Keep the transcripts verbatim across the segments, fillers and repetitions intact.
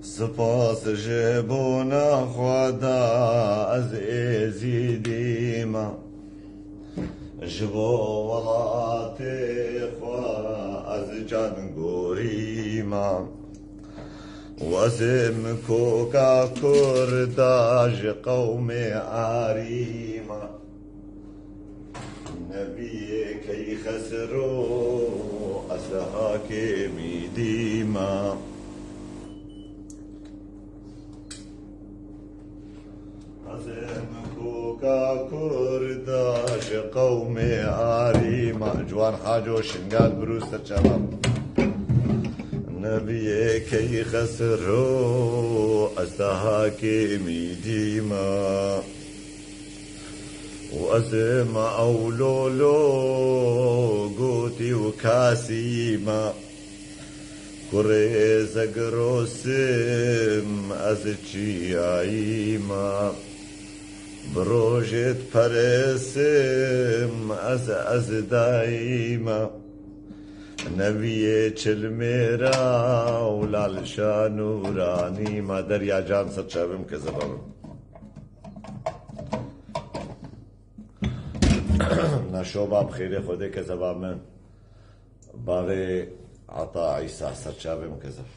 Spas ji bona Xweda ez êzîdî me. Ji bo welatê xwe ez can gorî me. Û ez ê min koka Kurda ji qewmê arî me. Nebiyê Keyxesro ez hakimî dî me. Ez ê min koka Kurda ji qewmê arî me. Ciwan Haco Şingal Birû ser çavan. Nebiyê Keyxesro ez hakimî dî me. Û ez ê me ew lolo gotî û kasî me. Kurê Zegirosim ez çiyayî me. Bi rojê diperesim ez, ez dayî me. Neviyê Çilmêra û Lalşa Nûranî me. Derya can ser çavim kezeba min. Naşo bab xêrê Xwedê kezeba min. Bavê Ata Îsa ser çavê min kezeb.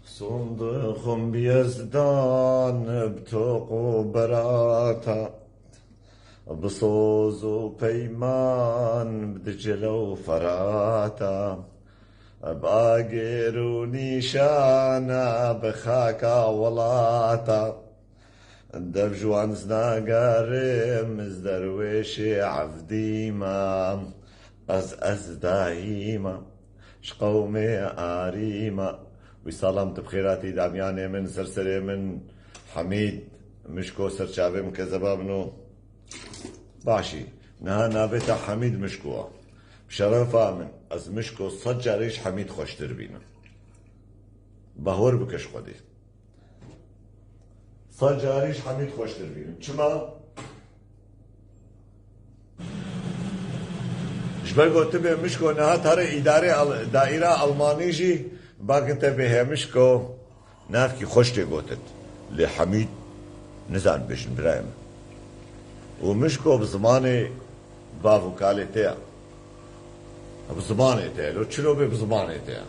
Sonde xum bi Yezdan bi toq û berata. Bi soz û peyman bi Dicile û Ferata, bi agir û nîşana bi xaka welata. Dev ji wan zinagerim, ez derwêşê evdî me, ez, ez dayî me, ji qewmê arî me. Wî salam tu bi xêr hatî damyanê min, ser serê min Hemîd Mişko ser çavê min kezeba min o. Başî, niha navê te Hemîd Mişko e. Bi şerefa min, ez Mişko sed carî ji Hemîd xweştir bînim. Bahwer bike ji Xwedê. Sed carî ji Hemîd xweştir bînim. Çima? Ji ber ku tu bê Mişko niha tare îdarê al-, daîra Almanî jî, bakin te bê he Mişko. Navkî xweş tê gotin. Lê Hemîd nizan bêjin birayê min. Û Mişko bi zimanê bav û kalê te ye. Bi zimanê te ye. Lo çilo bê bi zimanê te ye.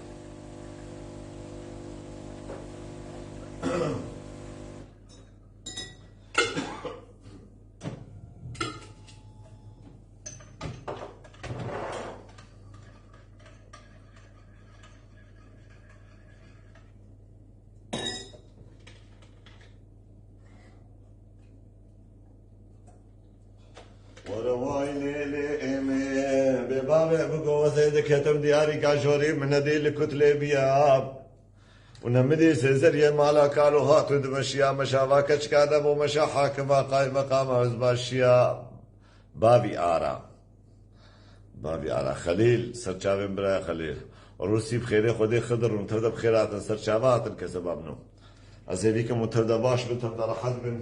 Were way lê lê êmê. Bê bavê bigo zê diketim diyarî ka jorî min nedî li kutlê biya. Û ne min dî sêzeriyê mala kalo hat û dimeşiya meşa va keçika de bo meşa hakima qaymeqama hizbaşiya. Bavî Ara. Bavî Ara. Xelîl, ser çavên biraya Xelîl. Rûsî bi xêrê Xwedê Xidir û tev de bi xêr hatin, ser çava hatin kezeba min o. Ez hêvî kim û tev de baş bin, tev de rehet bin.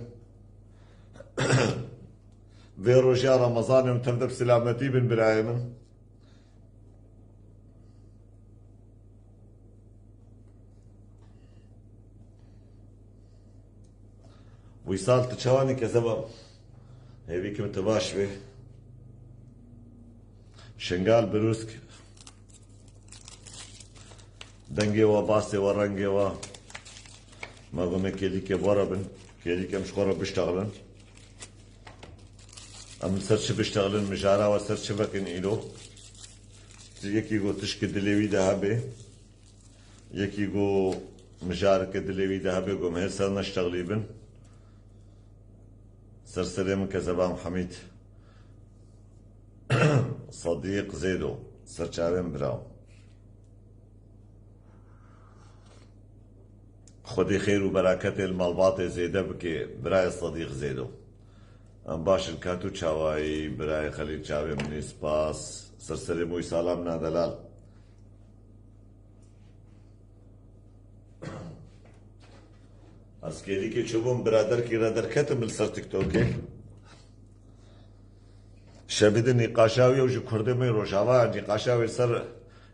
Vê roja Remezanê û tev de bi selametî bin birayê min. Wîsal tu çawanî kezeba? Hêvî kim tu baş bê. Şingal Birûsk. Dengê wa, basê wa, rengê wa. Me gome kêlîkê bora bin. Kêlîk em ji xwe re biştexilin. Em li ser çi biştexilin, mijara we ser çi vekin îro? Yekî got tişkî dilê wî de hebe. Yekî got mijareke dilê wî de hebe, got em hê ser neştexilî bin. Ser serê min kezeba Hemîd. Sedîq Zêdo. Ser çavên bira. Xwedê xêr û bereketê li malbatê zêde bike, birayê Sedîq Zêdo. Em baş in, ka tu çawayî, birayê Xelîl çavê min î, spas. Ser serê min wî salam na delal. Askerîkê çûbûm, biraderkî re derketim li ser TikTokê. Şevî di nîqaşa wî ew ji Kurdê me Rojava, nîqaşa wî li ser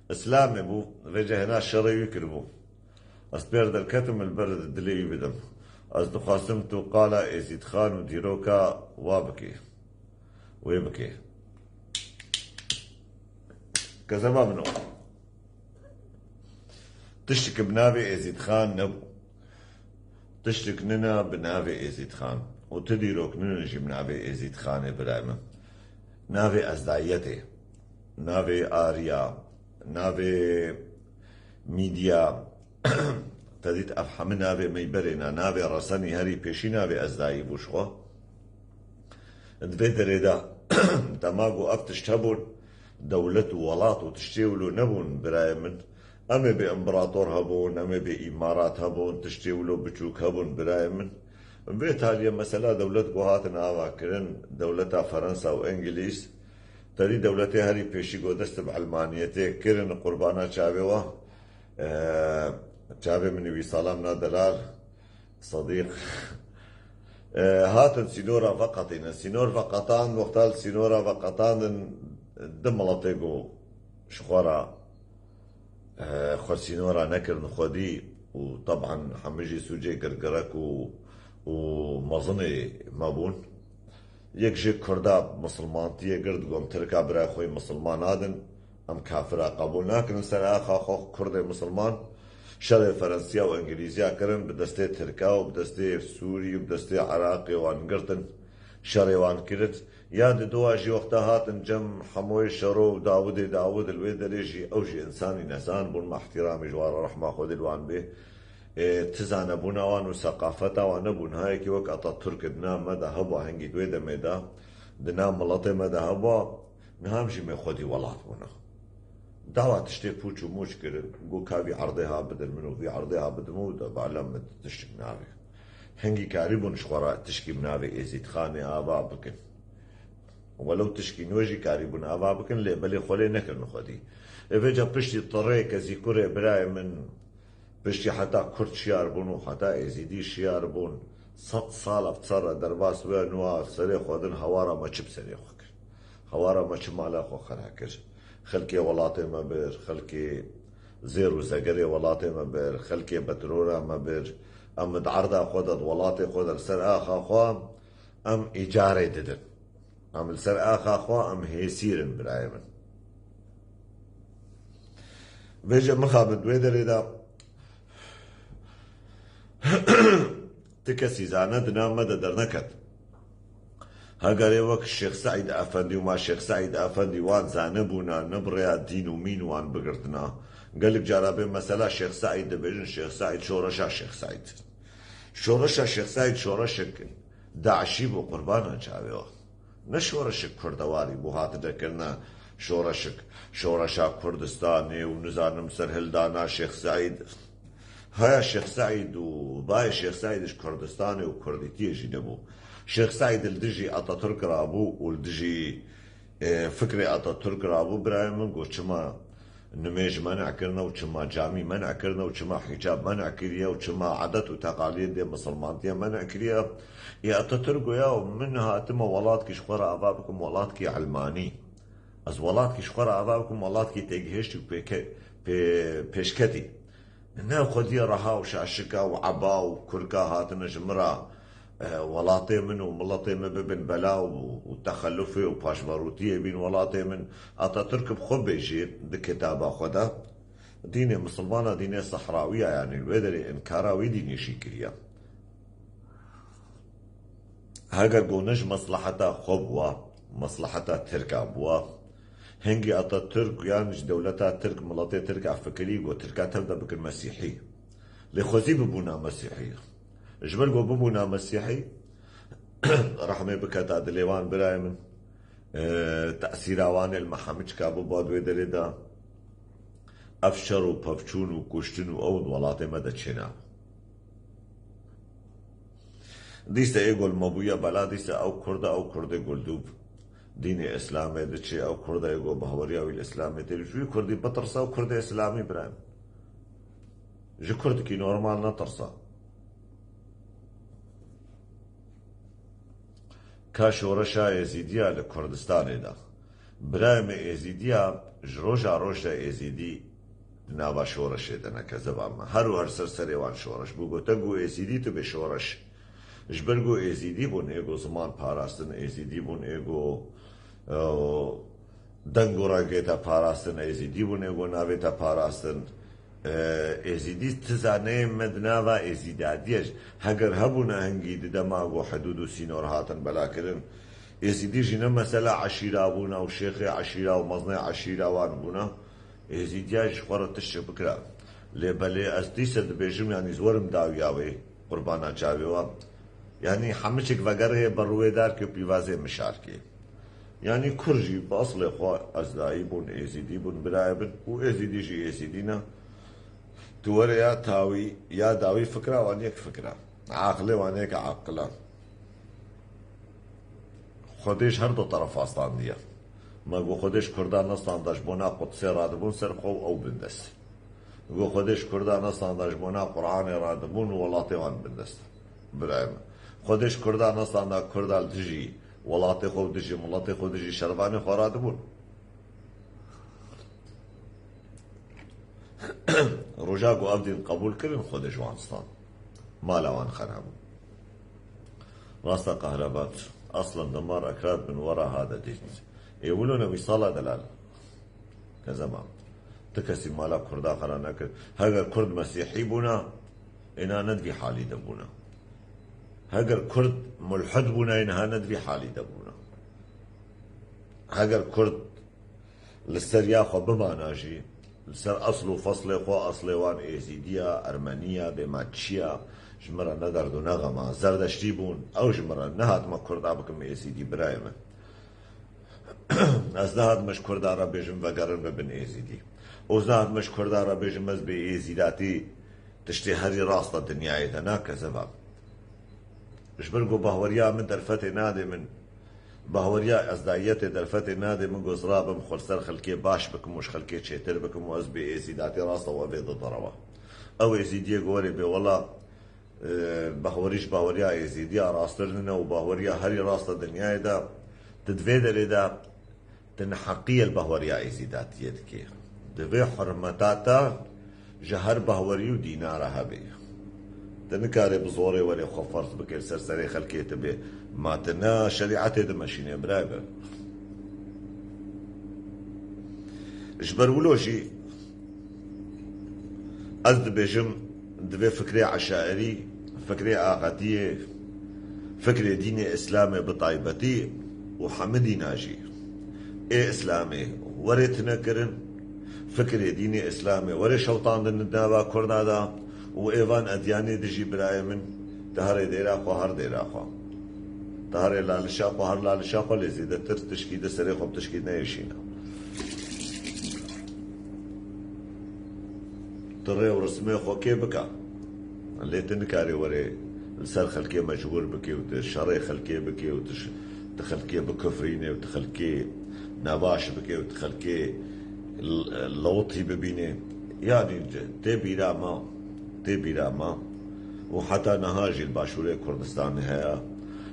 Îslamê bû, vêce hena şerê wî kiribû. Ez pêr derketim, li ber dilê wî bidim. Ez dixwastim tu qala Êzîdxan û dîroka wa bikî. Wê bikê. Kezeba min o. Tiştik bi navê Êzîdxan nebû. Tiştik nina bi navê Êzîdxan. Û ti dîrok ninin jî bi navê Êzîdxanê birayê min. Navê ezdayiyetê, navê ariya, navê mîdya, te dît ev hemî navê meyberê ne, navê resenî herî pêşî navê ezdayî bû ji xwe. Di vê derê de dema ku ev tişt hebûn, dewlet û welat û tiştê wilo nebûn birayê min. Em ê bê împerator hebûn, em ê bê îmarat hebûn, tiştê wilo biçûk hebûn birayê min. Vê taliyê mesela dewlet ku hatin ava kirin, dewleta Ferensa û Îngilîz, terî dewletê herî pêşî ku dest bi elmaniyetê kirin, qurbana çavê we, e, çavê min wî salam na delal, Sedîq. E, hatin sînora veqetîne. Sînor veqetand, wexta li sînora veqetandin, di miletê ku ji xwe re, e, xwe sînora nekirin xwedî û teban hemî jî sûcê girgirek û, û mezinê me bûn. Yek ji Kurda misilmantiyê girt, got, em Tirka birayê xwe yê misilman nadin, em kafira qebûl nakin. Ser axa xwe Kurdê misilman şerê Ferensiya û Îngilîziya kirin, bi destê Tirka û bi destê Sûrî û bi destê Iraqê wan girtin, şerê wan kirin. Ya di dua jî wexta hatin cem Hemoyê Şero û Dawidê Dawid, li wê derê jî ew jî însanî nezan bûn, me îhtîramî ji wan re rehma Xwedê li wan bê. Ê, ti zanebûna wan û seqafeta wan nebû. Niha yekî wek Ataturk di nav me de hebû, hingî di wê demê de di nav miletê me de hebû, niha em jî mê xwedî welat bûne. Dawa tiştê pûç û mûç kirin, got ka vî erdê ha bidin min û vî erdê ha bidin min û de balem min tiştik navê. Hingî karîbûn ji xwe re tişkî bi navê Êzîdxanê ava bikin. Welew tişkî nû jî karîbûn ava bikin, lê belê xwe lê nekirin xwedî. Ê vêca piştî tirê kezî kurê birayê min, piştî heta Kurd şiyar bûn û heta Êzîdî şiyar bûn, sed sal ev ser re derbas wê nû a serê xwe din, hewara me çi bi serê xwe kir? Hewara me çi mala xwe xera kir? Xelkê welatê me bir, xelkê zêr û zegerê welatê me bir, xelkê betrora me bir. Em di erda xwe de, di welatê xwe de, li ser axa xwe em îcarê didin. Em li ser axa xwe em hêsîr in birayê min. Vêce mixabin di wê derê de ti kesî zane di nav me de derneket. Hegerê wek Şêx Seîd Efendî û ma Şêx Seîd Efendî wan zanebûna, ne bi rêya dîn û mîn wan bigirtina. Gelek cara bê mesela Şêx Seîd dibêjin, Şêx Seîd, şoreşa Şêx Seîd. Şoreşa Şêx Seîd şoreşek DAIŞî bû, qurbana çavê we. Ne şoreşek kurdewarî bû, hatine kirine şoreşek, şoreşa Kurdistanê û nizanim serhildana Şêx Seîd. Haya Şêx Seîd û bayê Şêx Seîd ji Kurdistanê û Kurdîtiyê jî nebû. Şêx Seîd li dijî Ataturk rabû û li dijî, e, fikrê Ataturk rabû, birayê min, got çima nimêj men'a kirine û çima camî men'a kirine û çima hîcab men'a kiriye û çima edet û teqalîdê misilmantiyê men'a kiriye. Ê Ataturk goya, min hatime welatkî ji xwe re ava bikim, welatkî elmanî. Ez welatkî ji xwe re ava bikim, welatkî têgihişt û pêke-, pê-, pêşketî. Ne xwediyê reha û şaşika û eba û kurka hatine ji min re, e, welatê min û miletê min bibin bela û, û texelufê û paşverûtiyê bîn welatê min. Ataturk bi xwe bêjî di kitaba xwe de, dînê misilmana dînê sehrawî ya, yanî li wê derê înkara wî dînê jî kiriye. Heger ku ne ji mesleheta xwe bûwa, mesleheta Tirka bûwa, hingî Ataturk yan ji dewleta Tirk, miletê Tirk a fikirî ku Tirka tev de bikin Mesîhî. Lê xwezî bibûna Mesîhî. Ji ber ku bibûna Mesîhî, rehmê biketa dilê wan birayê min, e, tesîra wan ê li me hemî çika bû ba di wê derê de, ev şer û pevçûn û kuştin û ew di welatê me de çênabû. Dîse ê gol me bûye bela, dîse ew Kurd e, ew Kurdê guldûb dînê Îslamê diçê, ew Kurd e ê go bahweriya wî li Îslamê tê. Ji wî Kurdî bitirse, ew Kurdê Îslamî birayê min. Ji Kurdikî normal netirse. Ka şoreşa Êzîdiya li Kurdistanê de. Birayê me Êzîdiya ji roja roj de Êzîdî di nava şoreşê de ne, kezeba me. Her û her ser serê wan şoreş bû. Gote ku Êzîdî tu bê şoreş. Ji ber ku Êzîdî bûn ê ku ziman parastin, Êzîdî bûn ê ku, e, deng û rengê te parastin, Êzîdî bûn ê ku navê te parastin. Êzîdî ti zaneyên me di nava êzîdatiyê ji, heger hebûna hingî di dema ku hidûd û sînor hatin belakirin, êzîdî jî ne mesela eşîra bûna û şêxê eşîra û meznê eşîra wan bûna, êzîdiya ji xwe re tişt bikira. Lê belê ez dîse dibêjim, yanî, ez werim dawiya wê, qurbana çavê wan. Yanî hemiçik vegerê ber rûyê darkê û pîvazê mişarkê. Yanî kurd jî bi eslê xwe ezdayî bûn, êzîdî bûn, birayê bin û êzîdî jî êzîdî ne. Tu were ya tawî ya dawî fikra wan yek fikra. Aqilê wan yek aqila. Xwedê ji her du terefa standiye. Me got Xwedê ji Kurdan nestanda ji bona Qudsê radibûn ser xwe û ew bindest. Got Xwedê ji Kurdan nestanda ji bona Qur'anê radibûn û welatê wan bindest. Birayê min. Xwedê ji Kurdan nestanda Kurda li dijî welatê xwe û dijî miletê xwe, dijî şervanê xwe radibûn. Roja ku ev dîn qebûl kirin, Xwedê ji wan stand. Mala wan xera bû. Rasta qehrebat. Aslan damar ekrat bin wera hade dît. Ê wilo ne wî sala delal. Kezeba. Ti kesî mala Kurda xera nekir. Heger Kurd Mesîhî bûna, êna ne di vî halî de bûna. Heger Kurd mulhid bûna, ê niha ne di vî halî de bûna. Heger Kurd li ser ya xwe bimana jî, li ser esl û feslê xwe, eslê wan êzîdiya, ermeniya, dêma çiya, ji min re ne derd û ne xema. Zerdeştî bûn, ew ji min re nehat me Kurda bikim êzîdî, birayê min. Ez nehatime ji Kurda re bêjim vegerin bibin êzîdî. Û ez nehatime ji Kurda re bêjim ez bê êzîdatî tiştê herî rast e dinyayê de, na kezeba. Ji ber ku bahweriya min derfetê nadê min, bahweriya ezdayiyetê derfetê nadê min, ku ez rabim xwe li ser xelkê baş bikim û ji xelkê çêtir bikim û ez bê êzîdatî rast e û ev ê di derewa. Ew êzîdiyê ku werê bê wela, e, bahwerî ji bahweriya êzîdiya rastir nine û bahweriya herî rast e dinyayê de, tu di vê derê de tu neheqiyê li bahweriya êzîdatiyê dikê. Divê hurmeta te ji her bahwerî û dîna re hebe. Tu nikarê bi zorê werê xwe ferz bikê li ser serê xelkê, tu bê, ma tu ne şerîetê dimeşînê, birayê min. Ji ber wilo jî ez dibêjim, divê fikrê eşairî, fikrê axetiyê, fikrê dînê Îslamê bi taybetî û hemidîna jî ê Îslamê were tune kirin, fikrê dînê Îslamê were şewtandin di nava Kurda de û ê van edyanê dijî, birayê min, di herê dêra xwe, her dêra xwe. Di herê lalişa xwe, her lalişa xwe, lê zêdetir tişkî di serê xwe bi tişkî neyêşîne. Tu rê û rismê xwe kê bike. Lê tu nikarî werê li ser xelkê mecbûr bikê û tu şerê xelkê bikê û tu ş-, tu xelkê bikufrînê û tu xelkê nebaş bikê û tu xelkê l-, lewtî bibînê. Yanî tê bîra me, tê bîra me û heta niha jî li Başûrê Kurdistanê heye.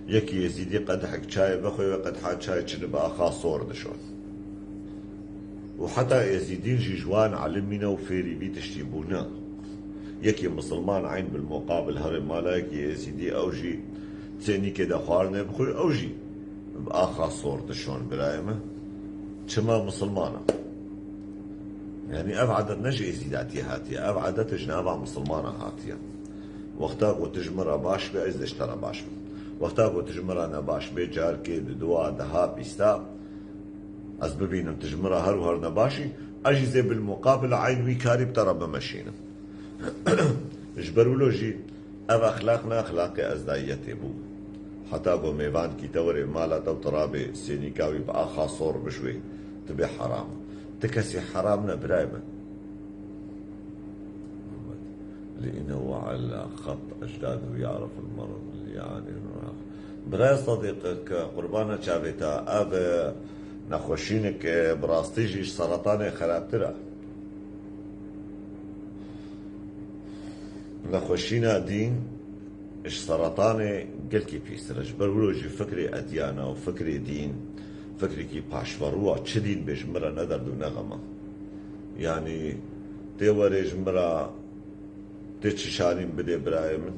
Yekî Êzîdî qedehek çayê bixwe, wê qedeha çayê çi dibe, axa sor dişon. Û heta Êzîdîn jî ji wan elimîne û fêrî vî tiştî bûne. Yekî misilman eyn bilmuqabil herê mala yekî Êzîdî, ew jî sênîkê de xwarinê bixwe, ew jî axa sor dişon, birayê min. Çima misilman e? Yanî ev edet ne ji êzîdatiyê hatiye, ev edet ji nava misilmana hatiye. Wexta ku tu ji min re baş be, ez de ji te re baş bim. Wexta ku tu ji min re nebaş bê, carkê, di dua, deha, bîsta, ez bibînim tu ji min re her û her nebaş î, ez jî zê bilmuqabil eyn wî karî bi te re bimeşînim. Ji ber wilo jî ev exlaq ne exlaqê ezdayiyetê bû. Heta ku mêvankî te were mala te û te rabê sênîka wî bi axa sor bişwê, tu bê heram. Ti kesî heram ne, birayê min. لأنه على خط أجداده يعرف المرض اللي يعاني منه. Birayê Sedîq, ke qurbana çavê te, ev, e, nexweşînek, e, bi rastî jî ji seretanê xerabtir e. Nexweşîna dîn, Ji seretanê gelkî pîstir e. Ji ber wilo jî fikrê edyana û fikrê dîn, fikrekî paşverû a, çi dîn bê ji min re ne derd û ne xem e. Yanî tê werê ji min re tê çi şanîn bidê birayê min.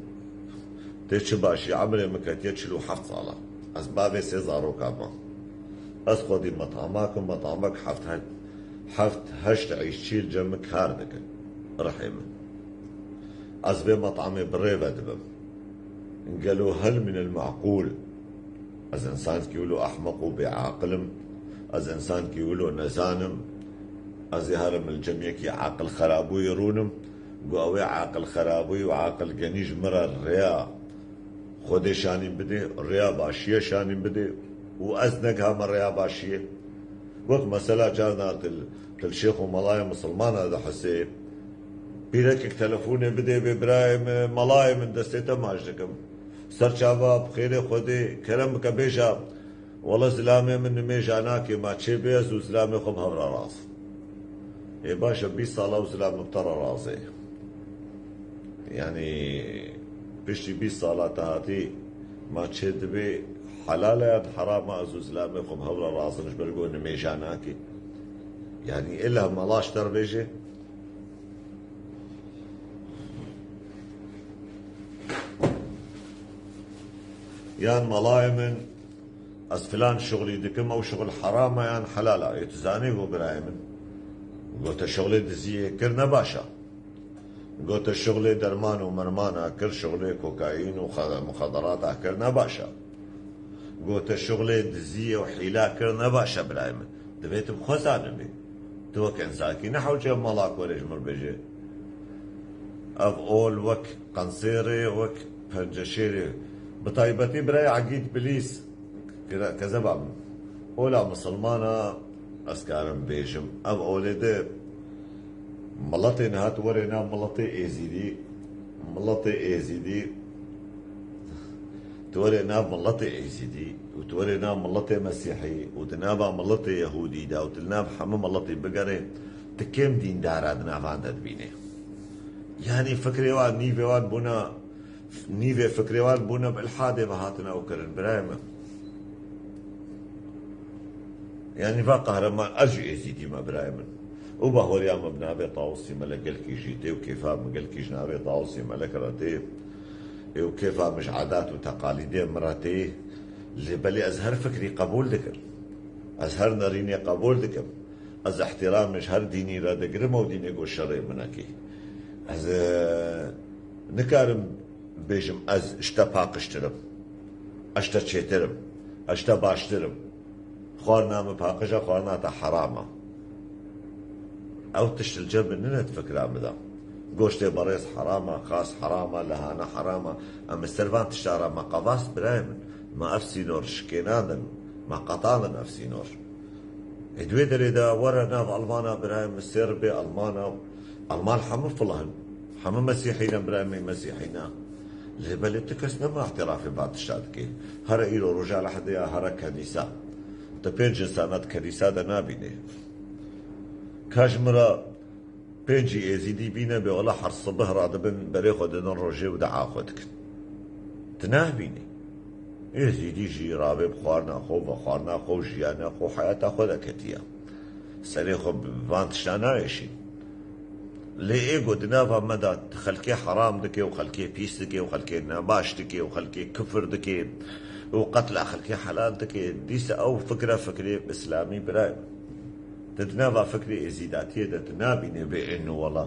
Tê çi başî, emrê min ketiye çil û heft sal e. Ez bavê sê zarokan me. Ez xwedî met'amak im, met'amek heft he-, heft heşt îşçî li cem min kar dikin. Rihê min. Ez vê met'amê bi rê ve dibim. Gelo hel min el maqûl? Ez însankî wilo ehmeq û bêaqil im? Ez însankî wilo nezan im? Ez ê herim li cem yekî aqil xerabûyî rûnim? Got ew ê aqil xerabûyî û aqil genî ji min re rêya Xwedê şanîn bidê, rêya başiyê şanîn bidê û ez negihame rêya başiyê. Wek mesela carna til, til şêx û melayê misilmana dihesê, pîrekek telefonê bidê bê birayê min, melayê min destê te maç dikim. Ser çava bi xêrê Xwedê kerem bike bêja, wele zilamê min nimêja nake, ma çê bê ez û zilamê xwe bi hev re razim. Ê baş e, bîst sala û zilamê bi te re razê. Yanî piştî bîst sala te hatî ma çê dibê helal e yan heram e, ez û zilamê xwe bi hev re razim, ji ber ku nimêja nake. Yanî illa mela ji te re bêje. Yan melayê min, ez filan şixulî dikim, ew şixul heram e yan helal e? Ê tu zanî ku birayê min. Gote şixulê diziyê kir ne baş e. Gote şixulê derman û mermana kir, şixulê kokaîn û xe-, muxaderata kir ne baş e. Gote şixulê diziyê û hîla kir ne baş e birayê min. Divê tu bi xwe zanibî. Tu wek însankî ne hewce mala korê ji mir bêje. Ev ol wek qensêrê, wek penceşêrê. Bi taybetî birayê Egîd Bilîs, kira-, kezeba min. Ola misilmana ez karim bêjim. Ev olê de miletê niha tu werê nav miletê Êzîdî, miletê Êzîdî, tu werê nav miletê Êzîdî û tu werê nav miletê Mesîhî û di nava miletê Yehûdî de û di nav hemû miletê bigerê, tu kêm dîndara di navan de dibînê. Yanî fikrê wan, nîvê wan bûna, nîvê fikrê wan bûne bi ilhadê ve hatine ew kirin, birayê min. Yanî va qehreman, ez jî êzîdî me, birayê min. Û bahweriya me bi navê Tawusî Melek gelkî jî tê û kêfa min gelkî ji navê Tawusî Melek re tê. Ê û kêfa min ji edat û teqalîdê min re tê. Lê belê ez her fikrî qebûl dikim. Ez her nerînê qebûl dikim. Ez ihtiramê ji her dînî re digirim, ew dînê ku şerê min nekê. Ez, e, nikarim bêjim ez ji te paqijtir im, ez ji te çêtir im, ez ji te baştir im. Xwarina min paqij e, xwarina te heram e. Ew tişt li cem min nine di fikra min de. Goştê berêz heram e, xas heram e, lehane heram e. Em li ser van tişta re me qevast birayê min. Me ev sînor şikênandin, me qetandin ev sînor. Ê di wê derê de were nav Almana birayê min, Sêrbê Almana, Alman hemû filah in. Hemû Mesîhî ne birayê min, Mesîhî ne. Lê belê tu kes nema îtirafê van tişta dike. Here îro roja Lehedê ya, here kenîsa. Tu pênc însana di kenîsa de nabînî. Ka ji min re pêncî êzîdî bîne bê, wela her sibih radibin, berê xwe didin rojê û dua xwe dikin. Tu nabînî. Êzîdî jî rabê bi xwarina xwe, vexwarina xwe û jiyana xwe û heyata xwe de ketiye. Serê xwe bi van tişta naêşî. Lê ê ku di nava me de xelkê heram dike û xelkê pîs dike û xelkê nebaş dike û xelkê kifir dike û qetla xelkê helal dike, dîsa ew fikre fikrê îslamî birayê. Te di nava fikrê êzîdatiyê de tu nabînê bê êno wela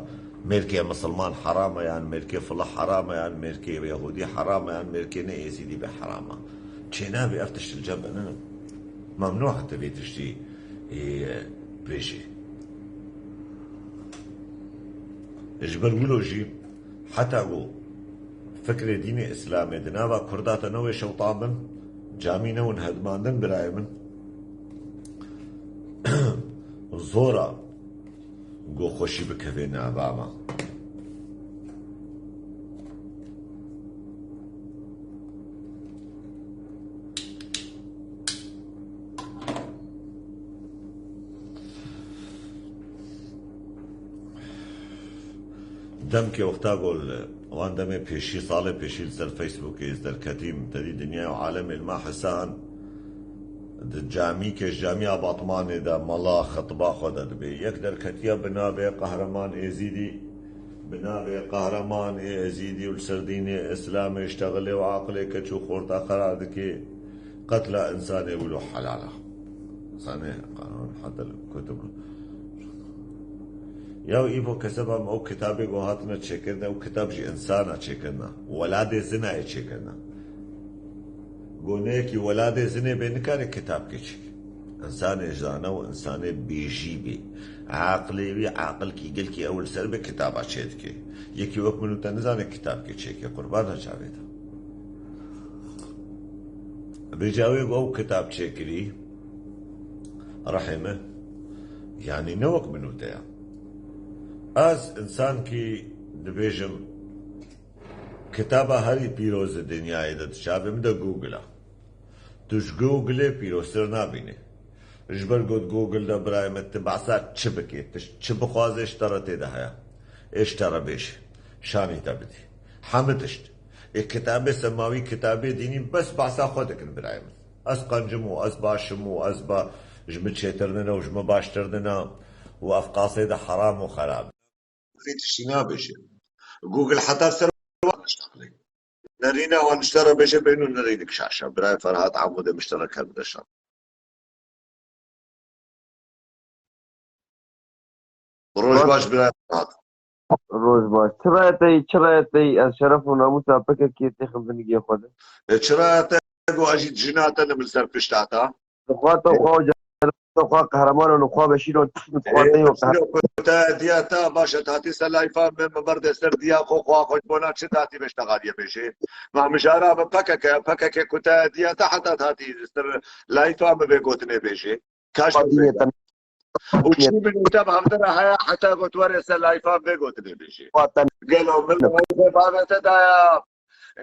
mêrkê misilman heram e yan mêrkê filah heram e yan mêrkê yehûdî heram e yan mêrkê ne êzîdî bê heram e. Çênabê ev tişt li cem me nine. Memnû e tu vê tiştî, ê, bêjî. Ji ber wilo jî heta ku fikrê dînê Îslamê di nava Kurda te newê şewtan bin, camî newin hedmandin birayê min. Zor e ku xweşî bikeve nava me. Demkê wexta ku li Wan demê pêşî, salê pêşî li ser Facebookê ez derketîm, te dî dinyaya û alemê li me hesan di camîkê ji camiya Batmanê de mela xetba xwe de dibê. Yek derketiya bi navê Qehreman Êzîdî, bi navê Qehreman Êzîdî û li ser dînê Îslamê iştexilê û aqilê keç û xorta qerar dike. Qetla insanê wilo helal e. Sanê qanun hatel kutub. Ya îvo keseba me ew kitabê ku hatine çêkirin, ew kitab ji insana çêkirina. Weladê zinayê çêkirina. Goneyekî weladê zinê bê nikare kitabkê çêke. Însanê zane û însanê bêjî bê. Aqilê wî aqilkî gelkî ew li ser bê kitaba çêdike. Yekî wek min û te nizane kitabkê çêke, qurbana çavê te. Vêca wê ku ew kitab çêkirî, rehê me, yanî ne wek min û te ya. Ez însankî dibêjim, kitaba herî pîroz di dinyayê de di çavê min de Google a. Tu ji Google-ê pîroztir nabînî. Ji ber ku di Google de birayê min tu behsa çi bikê, tu çi bixwazê ji te re tê de heye. Ê ji te re bêjê. Şanî te bidî. Hemî tişt. Ê kitabê semawî, kitabê dînî bes behsa xwe dikin birayê min. Ez qenc im û ez baş im û ez ba-, ji min çêtir nine û ji min baştir nine û ev qasê de heram û xerab. Vê tiştî nabêje. Google heta ser wan niştexile. Nerîne wan nişte re bêje bêno nerînik şaşa. Birayê Ferhat Amûdê mişte re ker bide şan. Roj baş birayê Ferhat. Roj baş. Çira tey, çira tey, ez şeref û namûsa P K K têxim binigê xwe de. E, çira te ku ez jî jina te ne min ser pişta ta. Xwe te xwe Xwe qehreman û xwe beşîro, xwe te yo qehreman. Te diya ta baş e, hatî ser layfa min, min berde ser diya xwe, xwe xwe ji bona çi hatî beştexaliye bêjê. Ma mijara min P K K, P K K ku te diya ta heta hatî ser layfa min vê gotinê bêjê. Kaş Xwe dînê te û çi min û te bi hevdira heye heta got were ser layfa min vê gotinê bêjê. Xwe te Gelo min li bavê te daya.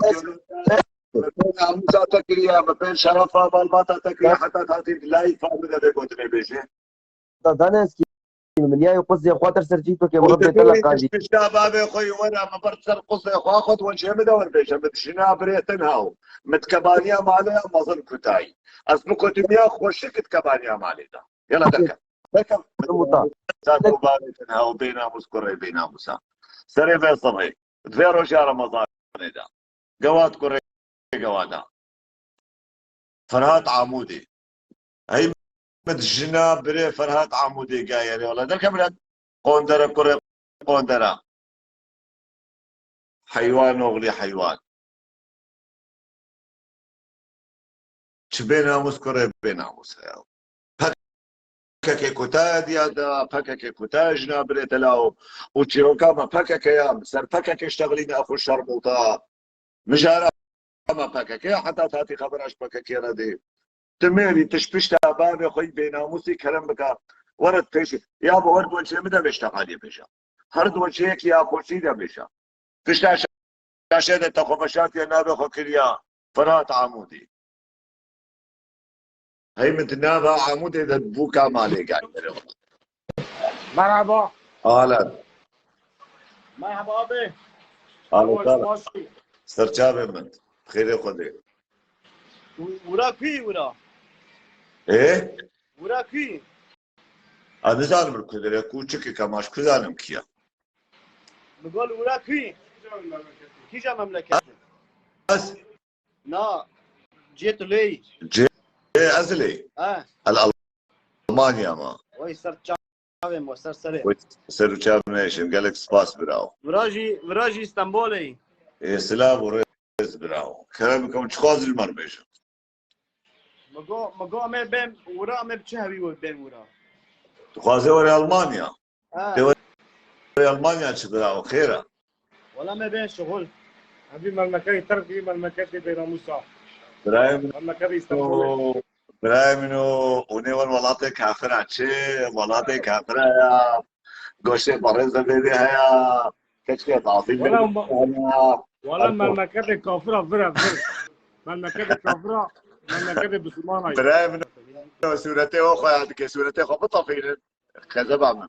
Gelo te, min pê namûsa te kiriya, min pê şerefa malbata te kiriya, heta hatî layfa min de vê gotinê bêjê. Daneskî min ya quzê xwe ter ser çî to ke Û were dibê bê te la qandî. Pişta bavê xwe yî were, min ber ser quzê xwe xwe di wencê min de wer bêje, min jina birê tin haw. Min dikebaniya malê ya mezin kutayî. Ez bi kutimiya xweşik dikebaniya malê de. Yala derke. Derke. Muta. Zat û bavê tin haw, bênamûs kurê bênamûsa. Serê vê sibê. Di vê roja Remezanê de. Gewat kurê gewada. Ferhat Amûdê. Hey min jina birê Ferhat Amûdê gayerê. Wala derke bira qondere kurê qondera. Heywan oğlu heywan. Çi bênamûs kurê bênamûs heye. P K K kutaya diya da, P K K kutaya jina birê tela û, û çîroka me P K K ya, ser P K K iştexilîne xwe şermûta. Mijara me P K K ya, heta hatî xebera ji P K K re dê. Tu mêrî, tu ji pişta bavê xwe yî bênamûsî kerem bika. Were pêşî. Ya bi wer goncê min de bêştexaliyê bêje. Her gonceyekî ya xweşî de bêje. Pişta şaşe de te xwe veşartiye navê xwe kiriya Firat Amûdî. Hey min di nava Amûdê de bûka malê gayî. Merhaba. Ahlan. Merhaba abi. Ahlan, sağ ol. Nasılsın? Serçavê min. Xêrê Xwedê. U-, ura kî ura? Ê? Ura kî? A, nizanim li ku dire, ku çikî kemaş, ku zanim kî ya. Mi got ura kî? Kîja memleket? Ez? Na, cê tu lê. Cê, ez lê. Ha. El Almanya ma. Vay ser çavê mo, ser serê. Vay ser û çav nêşim, gelek spas birawo. Vira jî, vira jî Stenbolê. Ê, silav û rêz birawo. Kerem bikim, çi xwazî li me bêjin? Mi go, mi go me bên wira, me bi çi hewî we bên wira? Tu xwazê were Almanya? Ha. Tê were Almanya çi bira, o xêr e? Wala me bên şixul. Evî memleketê Tirk, vî memleketê bênamûsa. Birayê min Memleketê Îstanbulê. O, birayê min o, hûnê wer welatê kafir e, çi welatê kafir e ya. Goştê berêz de bêbê heye. Keşke dazî Wala bêbê ma-, heye. wala Erdoğan. Memleketê kafira vir e, vir. Memleketê kafira, memleketê bisimana ye. Birayê min o sûretê o xwe ya dike, sûretê xwe bitefînin. Xezeba min.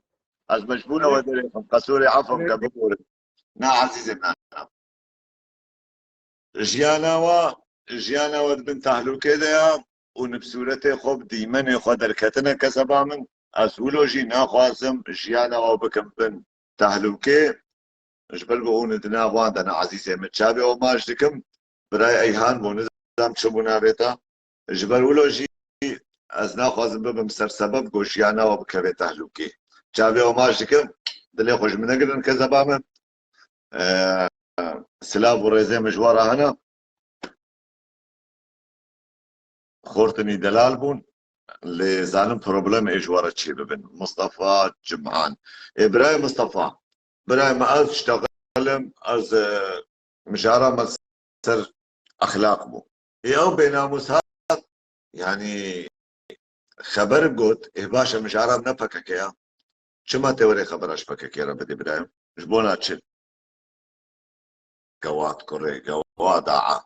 Ez mecbûr Ne? ewe derê xwe, qesurê efw Ne? ke biborin. Na ezîzê min. Jiyana we, jiyana we di bin tehlûkê de ya û ni bi sûretê xwe, bi dîmenê xwe derketine kezeba min. Ez wilo jî naxwazim jiyana we bikim bin tehlûkê. Ji ber ku hûn di nav wan de ne ezîzê min. Çavê we maç dikim, birayê Eyhan bû, nizam çi bû navê te. Ji ber wilo jî ez naxwazim bibim sersebeb ku jiyana we bikeve tehlûkê. Çavê we maç dikim, dilê xwe ji min negirin kezeba min. Ee, silav û rêzê min ji we re hene. Xortinî delal bûn, lê zanim problemê ji we re çê bibin. Mustafa Cimhan. Ê birayê Mustafa, birayê me ez ştexilim, ez, e, mijara me ser exlaq bû. Ê ew bênamûs hat, yanî xeber got, ê baş e mijara ne P K K ya. Çima tê werê xebera ji P K K re bidî birayê? Ji bona çi? Gewat kurê, gewat a,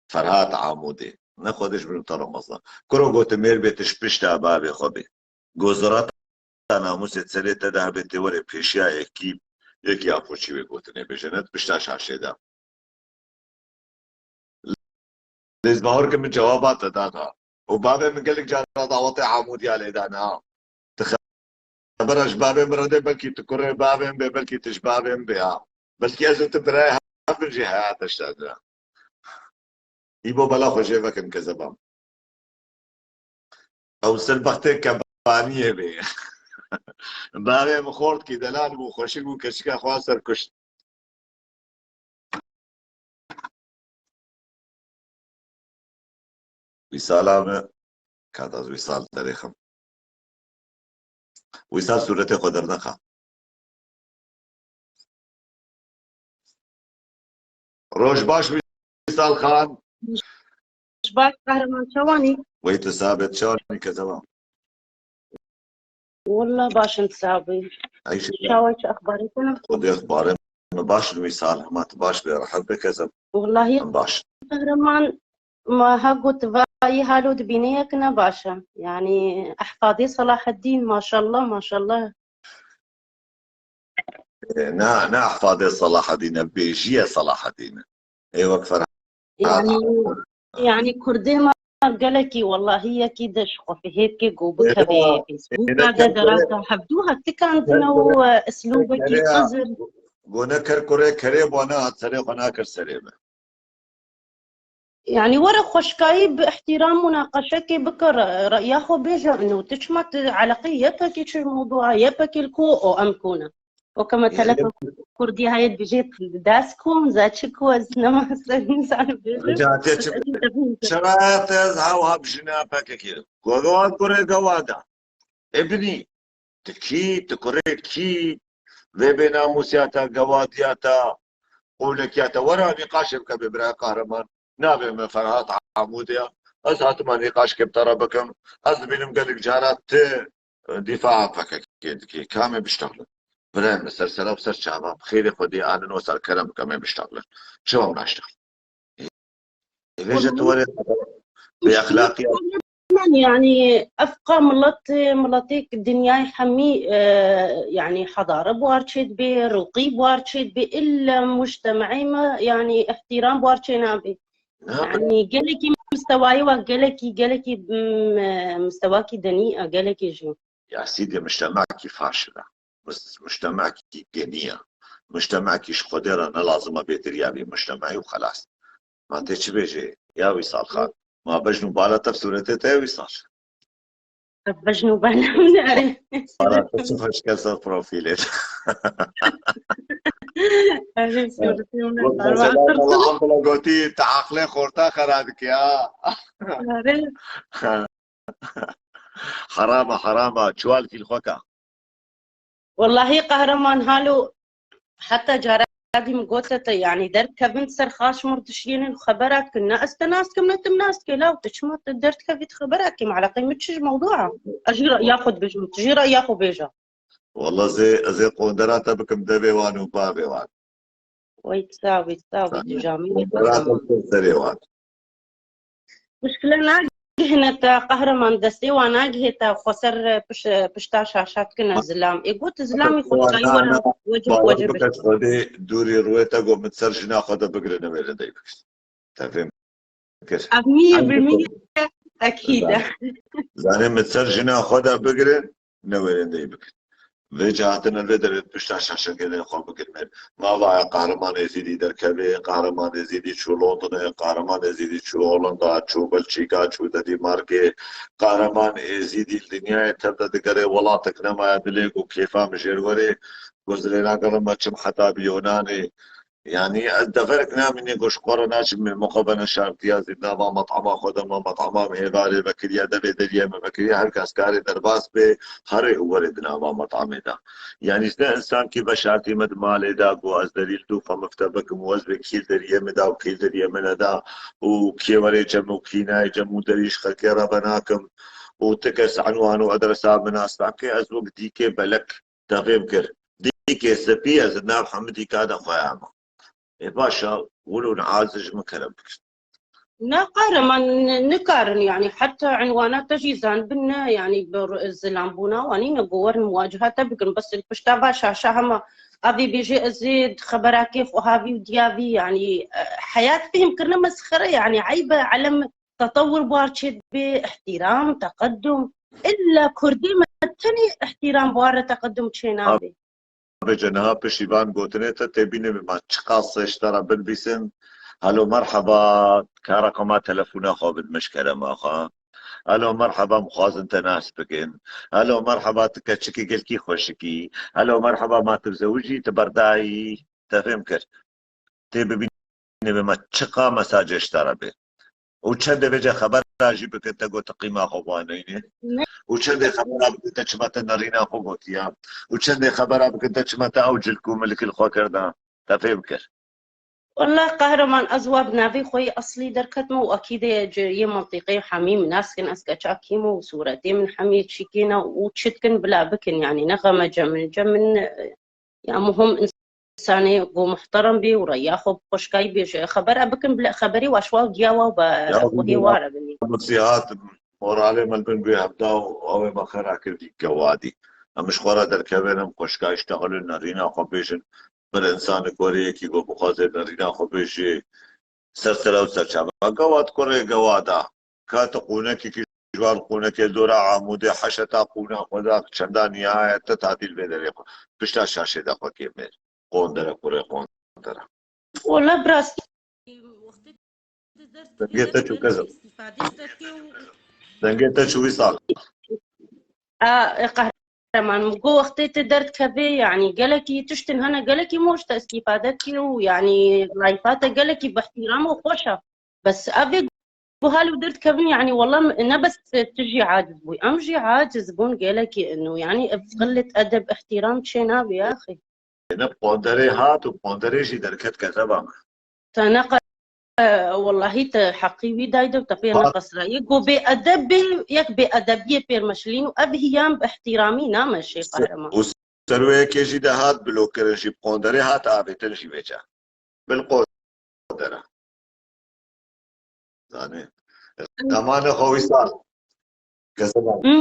Ferhat Amûdê. Ne xwe dij birim te Ramazan. Kuro gote mêr bê tu ji pişta bavê xwe bê. Gozirata namûsê serê te de hebe tê werê pêşiya yekî, yekî apoçî wê gotinê bêje. Ne tu pişta şaşê de. Lê ez bawer kim min cewaba te dana. Û bavê min gelek cara dawetê Amûdiya lê dana. Tu xebera ji bavê min re de, belkî tu kurê bavê min bê, belkî tu ji bavê min bê ha. Belkî ez û tu birayê hev bin jî heyata ştadira. Îbo bela xwe jê vekin kezeba min. Ew ser bextê kebaniyê bê. Bavê min xort kî delal bû, xweşik bû, keçika xwe ser kuşt. Wîsala me, ka da Wîsal derêxim. Wîsal sûretê xwe dernexa. Roj baş Wîsal Xan. Roj baş Kahraman, çawanî? Wey tu sabit çawanî kezeba. Wallah baş in, sabî. Eyşe. Çawa, çi exbarê te ne? Xwedê exbarê me baş in Wîsal, hema tu baş bê, rehet be kezeb. Wallahi em baş. Kahraman, ma ha got vayî halo dibîne yek ne baş e. Yanî ehfadê Selaheddîn, maşallah, maşallah. Na, na ehfadê Selahedîn e, bêjiyê Selahedîn e. Ê wek Ferhat. Yanî, yanî kurdê me gelekî, wellahî yekî de ji xwe fihêt ke ku bikevê Facebooka de, derata hevdû hev tikandine û, e, eslûbekî qizir. Gone ker kurê kerê bo nehat serê xwe nakir serê me. Yanî were xweşkayî bi îhtîram munaqeşekê bike, re-, reya xwe bêje, ino tu çima tu eleqê yepekî çi mewdua, yepekî li ku o em kûne. Weke me telefon kurdî heye dibêje, dest ku, em ze çi ku, ez nema ser nizan bêjim. Çira te ez hew ha bi jina P K K. Ku gava kurê gava da. Ebnî, tu kî, tu kurê kî, vê bênamûsiya te, gewadiya te, qûlekiya te, were nîqaşê bike bê bira Kahraman. Navê min Ferhat Amûdê ye. Ez hatime nîqaşkê bi te re bikim. Ez dibînim gelek cara tu, e, dîfaa P K K dikî. Ka em ê biştexilin. Birayê min ser sera û ser çava. Bi xêrê Xwedê anin o ser kerem bike em ê biştexilin. Çima em naştexilin? Vêje tu were bêexlaqî. Yanî efqa milet, miletêk dinyayê hemî, e, yanî hedare bi war çê dibê, rûqî bi war çê dibê, illa mujtemeê me, yanî îhtîram bi war çê nabê. Yanî gelekî mistewayê wa, gelekî, gelekî, m, mistewakî denî, e, gelekî jî. Ya sîdê mujtemekî faşil e. Mus-, mujtemekî genî ye. Mujtemekî ji Xwedê re ne lazim e bêtir ya vî mujtemeyî û xelas. Ma tê çi bêjê? Ya Wîsal Xan. Ma bejn û bala te bi sûretê te ye Wîsal. Bejn û bala min, erê. Bala te çi xweşke ser profîlê. Erê, sûretê min. Wek mesela Abdullah gotî, te aqlê xorta xera dike ha. Erê. Herama, herama, çuwal fîl xwe ka. Wellahî Qehreman halo, heta cara dî min gote te, yanî derkevin ser xaş mir dişiyênin xebera dikin. Ne ez te nas dikim, ne tu min nas dikê. Law tu çima tu derdikevî tu xebera dikî? Eleqê min çi ji mewdua? Ez jî reya xwe dibêjim, tu jî reya xwe bêje. Walla zê, ez ê qondera te bikim devê wan û bavê wan. Wey sawî, sawî tu camî. Qondera te bikim serê wan. Muşkile nagihîne te Qehreman, destê wan nagihê te, xweser piş-, pişta şaşa dikine zilam. Ê got zilamî xwe dikayî were wecib, wecib. Xwedê dûrî rûyê te got min ser jina xwe de bigire, newêre dey bikir. Te fêm kir? Ev mî Hemî bi mî ekîd e. Zanê min ser jina xwe de bigirin, ne wêrendeyî bikin. Vêca hatine vê derê pişta şaşegelê xwe bikin mêr. Ma vaye Qahreman Êzîdî derkevê, Qahreman Êzîdî çû Londonê, Qahreman Êzîdî çû Holanda, çû Belçîka, çû Dedîmarkê. Qahreman Êzîdî li dinyayê tev de digere, welatek nemaye dilê ku kêfa min jêr were, ku zilêna gele me çim heta bi Yunanê. Yanî ez deverek namîne ku ji xwe re naçim, mêmoxwe bene şartiya zî nava met'ama xwe de me met'ama min hêvarê vekiriye, devê deriyê me vekiriye, her kes karê derbas bê, herê û werê di nava met'amê de. Yanî ne însankî veşartî me di malê de ku ez derî li dû xwe mifte bikim û ez bê kî li deriyê min de û kî li deriyê min neda û kê werê cem û kî nayê cem û derî ji xelkê re venakim û ti kes enwan û adresa min nas nake, ez wek dîkê belek te fêm kir. Dîkê spî ez di nav hemidîka de xwe ya me. Ê baş e, wilo niha ez ji min kerem bikin. Ne Qahreman, n-, nikarin, yanî heta enwana te jî zanibin ne, yanî bi r-, zilam bûna wan nîne ku werin muwaceha te bikin, bes li pişta va şaşa hema avê bêje ez ê xeberakê xwe havî û diyavî, yanî, e, heyat fêm kirine mesxere, yanî eyb e, elem tetewur bar çê dibe, îhtîram, teqedum. Illa Kurdê me tenê îhtîram bar e, teqedum çê nabe. Vêca niha piştî van gotinê te tê bînê me çiqas sê ji te re binivîsin. Helo merheba, ka reqema telefona xwe bidme ji kerema xwe. Helo merheba, mixwazin te nas bikin. Helo merheba, tu keçikî gelkî xweşikî. Helo merheba, ma tu zewicî, tu berdayî. Te fêm kir. Tê bibînê me çiqa mesajê ji te re bê. Û çendê vêca xebera jî bikin te got qîma xwe vaneyne. Ne. Û çendê xebera bikin te çima te nerîna xwe gotiya. Û çendê xebera bikin te çima te ew cilk û milk li xwe kirda. Te fêm kir. Wallah Qahreman, ez wa bi navê xwe yê eslî derketme û ekîdê ci-, yê mintîqê hemî min nas kin, ez keça kî me û sûretê min hemî çîkê ne û çi dikin bila bikin, yanî ne xeme cem min, cem min, ya muhim însanê ku muhterem bê û reya xwe bi xweşkayî bêje. Xebera bikin bila xeberê wa şwa û giya wa be Ya xwehê bu ware binî. Nasihat, moralê min bin guê hevda û ew ê me xera kir dî gewadî. Em ji xwe re derkevin, em xweşka îştexilin, nerîna xwe bêjin. Bir însan li gorî yekî ku bixwaze nerîna xwe bêjê, ser sera û ser çava. Gawad kurê gawada. Ka tu qûnekekî ji wan qûnekê dora Amûdê heşeta qûna xwe da çenda nihayet te tadîl vê derê xwe. Pişta şaşê de xwe kê mêr. Qondere kurê qondere. Wala bi rastî wextê tu ders Dengê te çû kezim. Îstîfadê ji te dikê û Dengê te çû wî sal. A, e, Qahreman, min got wextê tu derdikevê, yanî gelekî tiştin hene, gelekî moş te îstîfade dikê û yanî layfa te gelekî bi îhtîram û xweş e. Bes ev ê guhal û derdikevin, yanî wela ne bes tu jî aciz bûyî, em jî aciz bûn gelekî ino, yanî ev qilet edeb, îhtîram çê nabê axê. Ne ponderê hat û ponderê jî derket kezeba me. Te neqe-, e, wellahî te heqî wî dayde û te pê neqesira. Yek ku bêedeb bê, yek bêedebiyê pêr meşilîn û ev hiyan bi îhtîramî nameşê Qahreman. Û ser wê yekê jî de hat bilokkirin jî bi qonderê hat avêtin jî vêca. Bil qondera. Zanê. Xemane xwe wî sal. Kezeba. Hı.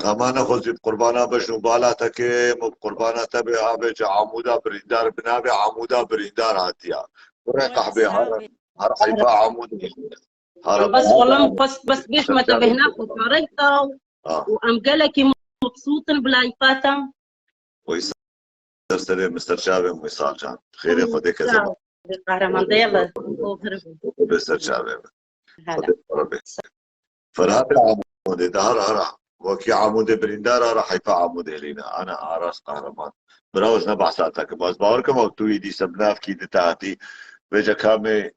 Xemane xwe zî bi qurbana bejn û bala te ke, min bi qurbana te bê, avê ci Amûda birîndar, bi navê Amûda birîndar hatiya. Kurê qehbê, her, her heyfa Amûdê. Her Bes wala min xwest bes bêjme te bêhna xwe parey da Ha. û em gelekî mebsût in bi layfa te. Wî ser serê min, ser çavê min, Wîsal can. Xêrê Xwedê kezeba. Qahreman de yala. Bê ser çavê min. Hela. Xwedê Rebê. Ferhat Amûdê de hara hara. Wekî Amûdê birîndar hara heyfa Amûdê lîna. Ana Aras Qahreman. Bira ez ne behsa te kim. Ez bawer kim ew tu yî dîse bi navkî di te hatî. Vêca kamê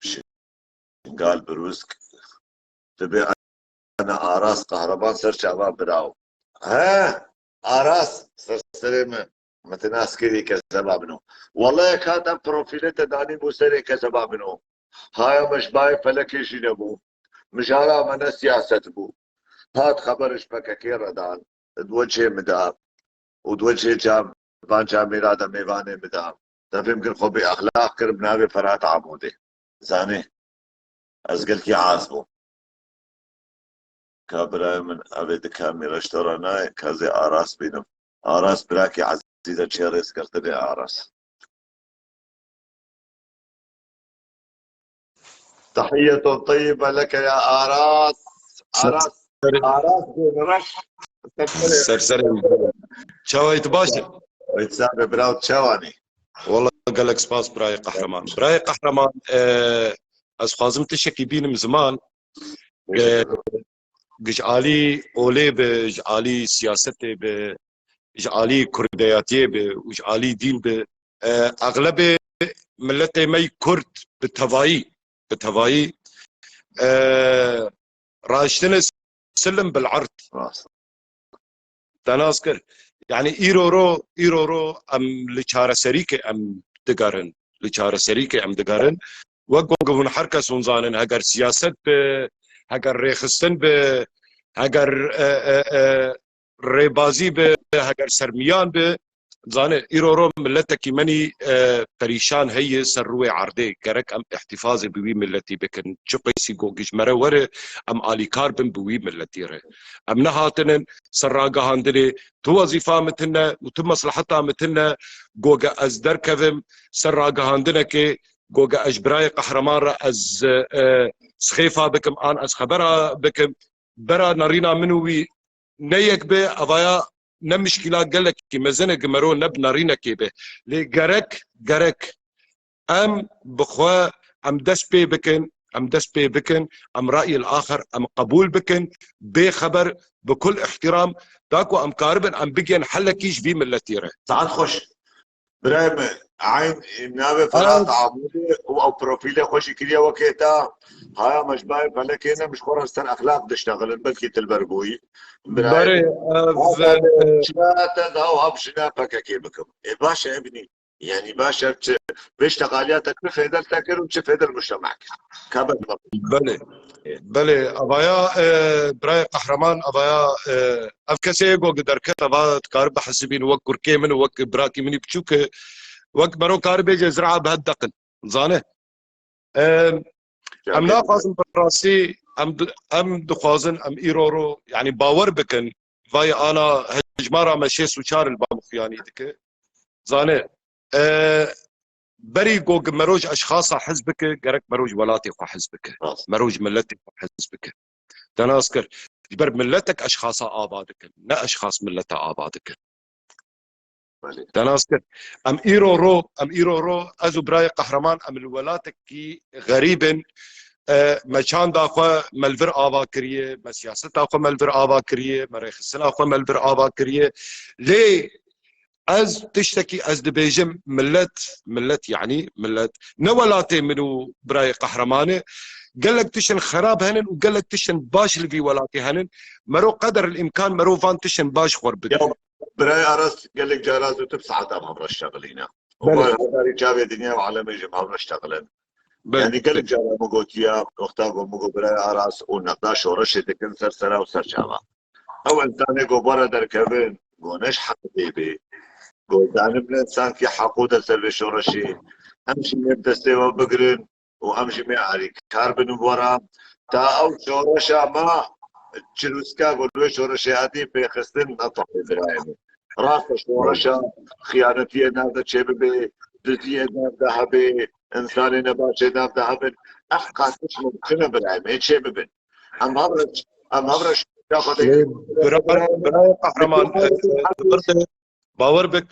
Şingal Birûsk. Dibê ana Aras Qahreman ser çava biraw. He? Aras ser serê min. Min te nas kirî kezeba min o. Welleh yek hat ev profîlê te danî bû serê kezeba min o. Haya me ji bayê felekê jî nebû. Mijara me ne siyaset bû. Hat xeber ji P K K re dan. Di wecihê min de. Û di wecihê cam-, van camêra de mêvanê min de. Te fêm kir xwe bêexlaq kir bi navê Ferhat Amûdê. Zanê. Ez gelkî az bûm. Ka birayê min, evê di kamî reştora nayê, ka zê Aras bînim. Aras birakî ezîz e, çê rêzgirtinê Aras. Tehiyyetun teyyibe leke ya Aras. Aras. Aras bin Reş. Serserê. Çawa yî, tu baş î? Weyt sabe biraw, çawanî? Wala gelek spas birayê qehreman. Birayê qehreman, e, ez xwazim tiştekî bînim ziman. E, ji alî olê bi, ji alî siyasetê bi, ji alî kurdeyatiyê bi û ji alî dîn bi, e, exlebê miletê me yî kurd bi tevayî, bi tevayî, e, raştine silim bil erd. Rast. Te nas kir. Yani îro ro, îro ro em li çareserî ke em digerin. Li çareserî ke em digerin. Wek ku hûn her kes hûn zanin, heger siyaset bi, heger rêxistin bi, heger, e, e, e, rêbazî bi, heger sermiyan bi, zane, îro ro miletekî menî, e, perîşan heye ser rûyê erdê. Gerek em îhtîfazê bi wî miletî bikin. Çi qeysî gogî ji me re were, em alîkar bin bi wî miletî re. Em nehatinin ser ragihandinê, tu wezîfa min tune û tu mesleheta min tune, goge ez derkevim ser ragihandinekê, goge ez ji birayê qehreman re ez, e, sixêfa bikim, an ez xebera bikim. Bera nerîna min û wî ne yek be, evaya ne mişkîla gelekî mezin e, gi mero ne bi nerînekê be. Lê gerek, gerek em bi xwe, em dest pê bikin, em dest pê bikin, em ra'yil axir em qebûl bikin, bê xeber, bi kul îhtîram, da ku em karibin em bigên helekî ji vî miletî re. Saet xweş. Birayê min, eyn navê Ferhat Amûdê û ew profîlê xwe jî kiriye wekê te. Haya me ji bayê felekê ne, min ji xwe re ser exlaq diştexilin, belkî tu li ber bûyî. Birayê Berê, min, ev, hata e, çira te da û hab jina P K K bikim. Ê baş e, ebnî. Yani baş e, çi, vê ştexaliya te çi fêde li te kir û çi fêde li mujtema kir. Ka ber Belê. Belê, avaya, e, birayê qehreman, avaya, e, ev kesê yê ku derket, ava dikare bihesibîn wek kurkê min û wek birakî min î biçûk, e, wek mero kare bêje zira bi hed deqin. Zane? E, em naxwazin bi rastî, em di-, em dixwazin, em îro ro, yani bawer bikin, vay ana hejmara me şêst û çar li ba min xuyanî dike. Zane, e, berî ku mero ji eşxasa hez bike, gerek mero ji welatê xwe hez bike. Rast. Mero ji miletê xwe hez bike. Te nas kir. Ji ber miletek eşxasa ava dikin, ne eşxas milete ava dikin. Belê. Te nas kir. Em îro ro, em îro ro, ez û birayê qehreman, em li welatekî xerîb in. E, me çanda xwe me li vir ava kiriye, me siyaseta xwe me li vir ava kiriye, me rêxistina xwe me li vir ava kiriye. Lê ez tiştekî ez dibêjim, millet, millet, yani millet, ne welatê min û birayê qehreman e, gelek tiştin xerab henin û gelek tiştin baş li vî welatê henin. Mero qeder îmkan mero van tiştin baş xwe bidin. Ya, birayê Aras, gelek cara zû tu bi saeta bi hev re ştexilîne. Belê. Û hedarî çavê dinya û alemê jî bi hev re ştexilin. Belê. Yani gelek cara min gotiye, wexta ku min got birayê Aras û nexda şoreşê dikin ser sera û ser çava. Ew însanê ku bara derkevin, ku ne ji heqê bê. Ku zanim ne sankî heqû de ser vê şoreşê. Em jî mêr destê we bigirin û em jî mêr alîkar bin û wera. Ta ew şoreşa me çirûska ku li wê şoreşê hatî pêxistin nefehmê birayê min. Rast e şoreşa xiyanetiyê nav de çêbibe, diziyê nav de hebe, însanê nebaşê nav de hebin. Ev qas tişt mumkin e birayê min, ê çêbibin. Em hev re, em hev re şoreşa xwe Lê bira-, birayê qehreman, e, e, bawer bik,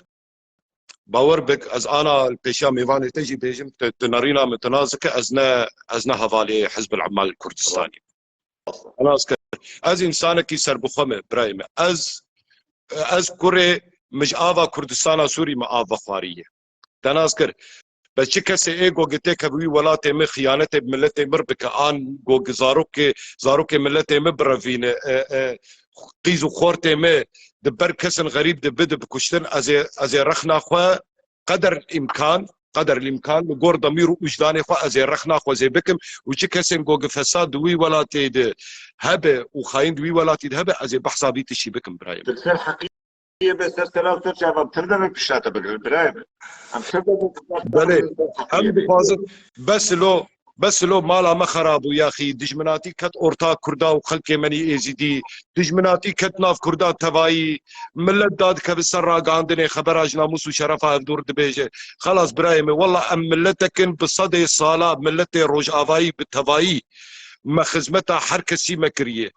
bawer bik, ez ana li pêşiya mêvanê te jî bêjim, tu, tu nerîna min tu nas dike, ez ne, ez ne hevalê Hizb el Emal Kurdistanî. Nas kir. Ez însanekî serbixwe me, birayê me. Ez, ez kurê, min ji ava Kurdistana Sûrî me av vexwariye. Te nas kir. Bes çi kesê ê ku têkeve wî welatê min, xiyanetê bi miletê min bike, an ku zarokê, zarokê miletê min birevîne, e, e, qîz û xortê min di ber kesin xerîb de bide bikuştin, ez ê, ez ê rexna xwe qeder îmkan, qeder îmkan li gor demîr û wijdanê xwe ez ê rexna xwe zê bikim û çi kesên ku fesad di wî welatê de hebe û xayîn di wî welatî de hebe, ez ê behsa vî tiştî bikim birayê min. Li ser heqî Yê be ser sera û ser çava pir de me pişta te bigirin, birayê min. Em pir de me pişta te Belê, bigirin, ser heqiyê em be. Dixwazin, bes lo, Bes lo mala me xera bû yaxî. Dijminatî ket orta Kurda û xelkê me nî Êzîdî. Dijminatî ket nav Kurda tevayî. Millet dadikeve ser ragihandinê, xebera ji namûs û şerefa hevdûr dibêje. Xelas birayê min, wela em milletek in bi sedê sala, milletê Rojavayî bi tevayî me xizmeta her kesî me kiriye.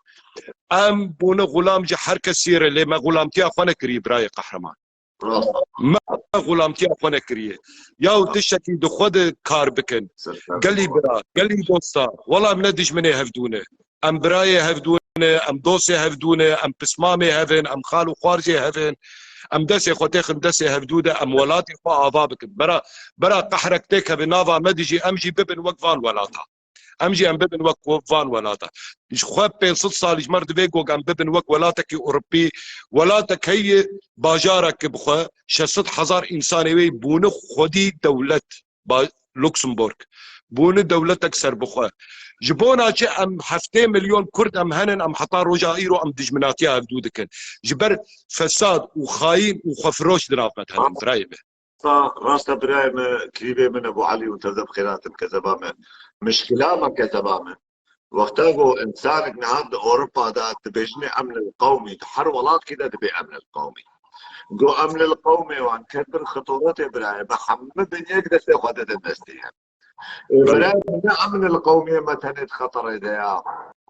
Em bûne xulam ji her kesî re, lê me xulamtiya xwe nekiriye birayê qehreman. Rast. Me xulamtiya xwe nekiriye. Yaw tiştekî di xwe de kar bikin. Serkan. Gelî bira, gelî dosta. Wela em ne dijminê hevdû ne. Em birayê hevdû ne, em dostê hevdû ne, em pismamê hev in, em xal û xwarzê hev in. Em destê xwe têxin destê hevdû de, em welatê xwe ava bikin. Bera, bera qehrek têkeve nava me dijî, em jî bibin wek van welata. Em jî em bibin wek van welata. Ji xwe pênc sed salî ji me re divê ku em bibin wek welatekî Ewropî. Welatek heye, bajarek bi xwe şeş sed hezar însanê wê bûne xwedî dewlet, ba-, Luxembourg. Bûne dewletek serbixwe. Ji bona çi em heftê milyon Kurd em henin, em heta roja îro em dijminatiya hevdû dikin. Ji ber fesad û xayîn û xwefiroş di nav me de henin, birayê me. Rasta, rasta birayê me, kirîbê min Ebu Elî û tevde bi xêr hatin kezeba me. Mişkila me kezeba me. Wexta ku însanek niha di Ewropa de dibêjinê emnil qewmî, di her welatkî de dibê emnil qewmî. Ku emnil qewmê wan ket bin xitoretê birayê me, hemî bin yek destê xwe didin destê hev. Ê, belê, birayê me, ne emnil qewmê me tenê di xeterê de ya.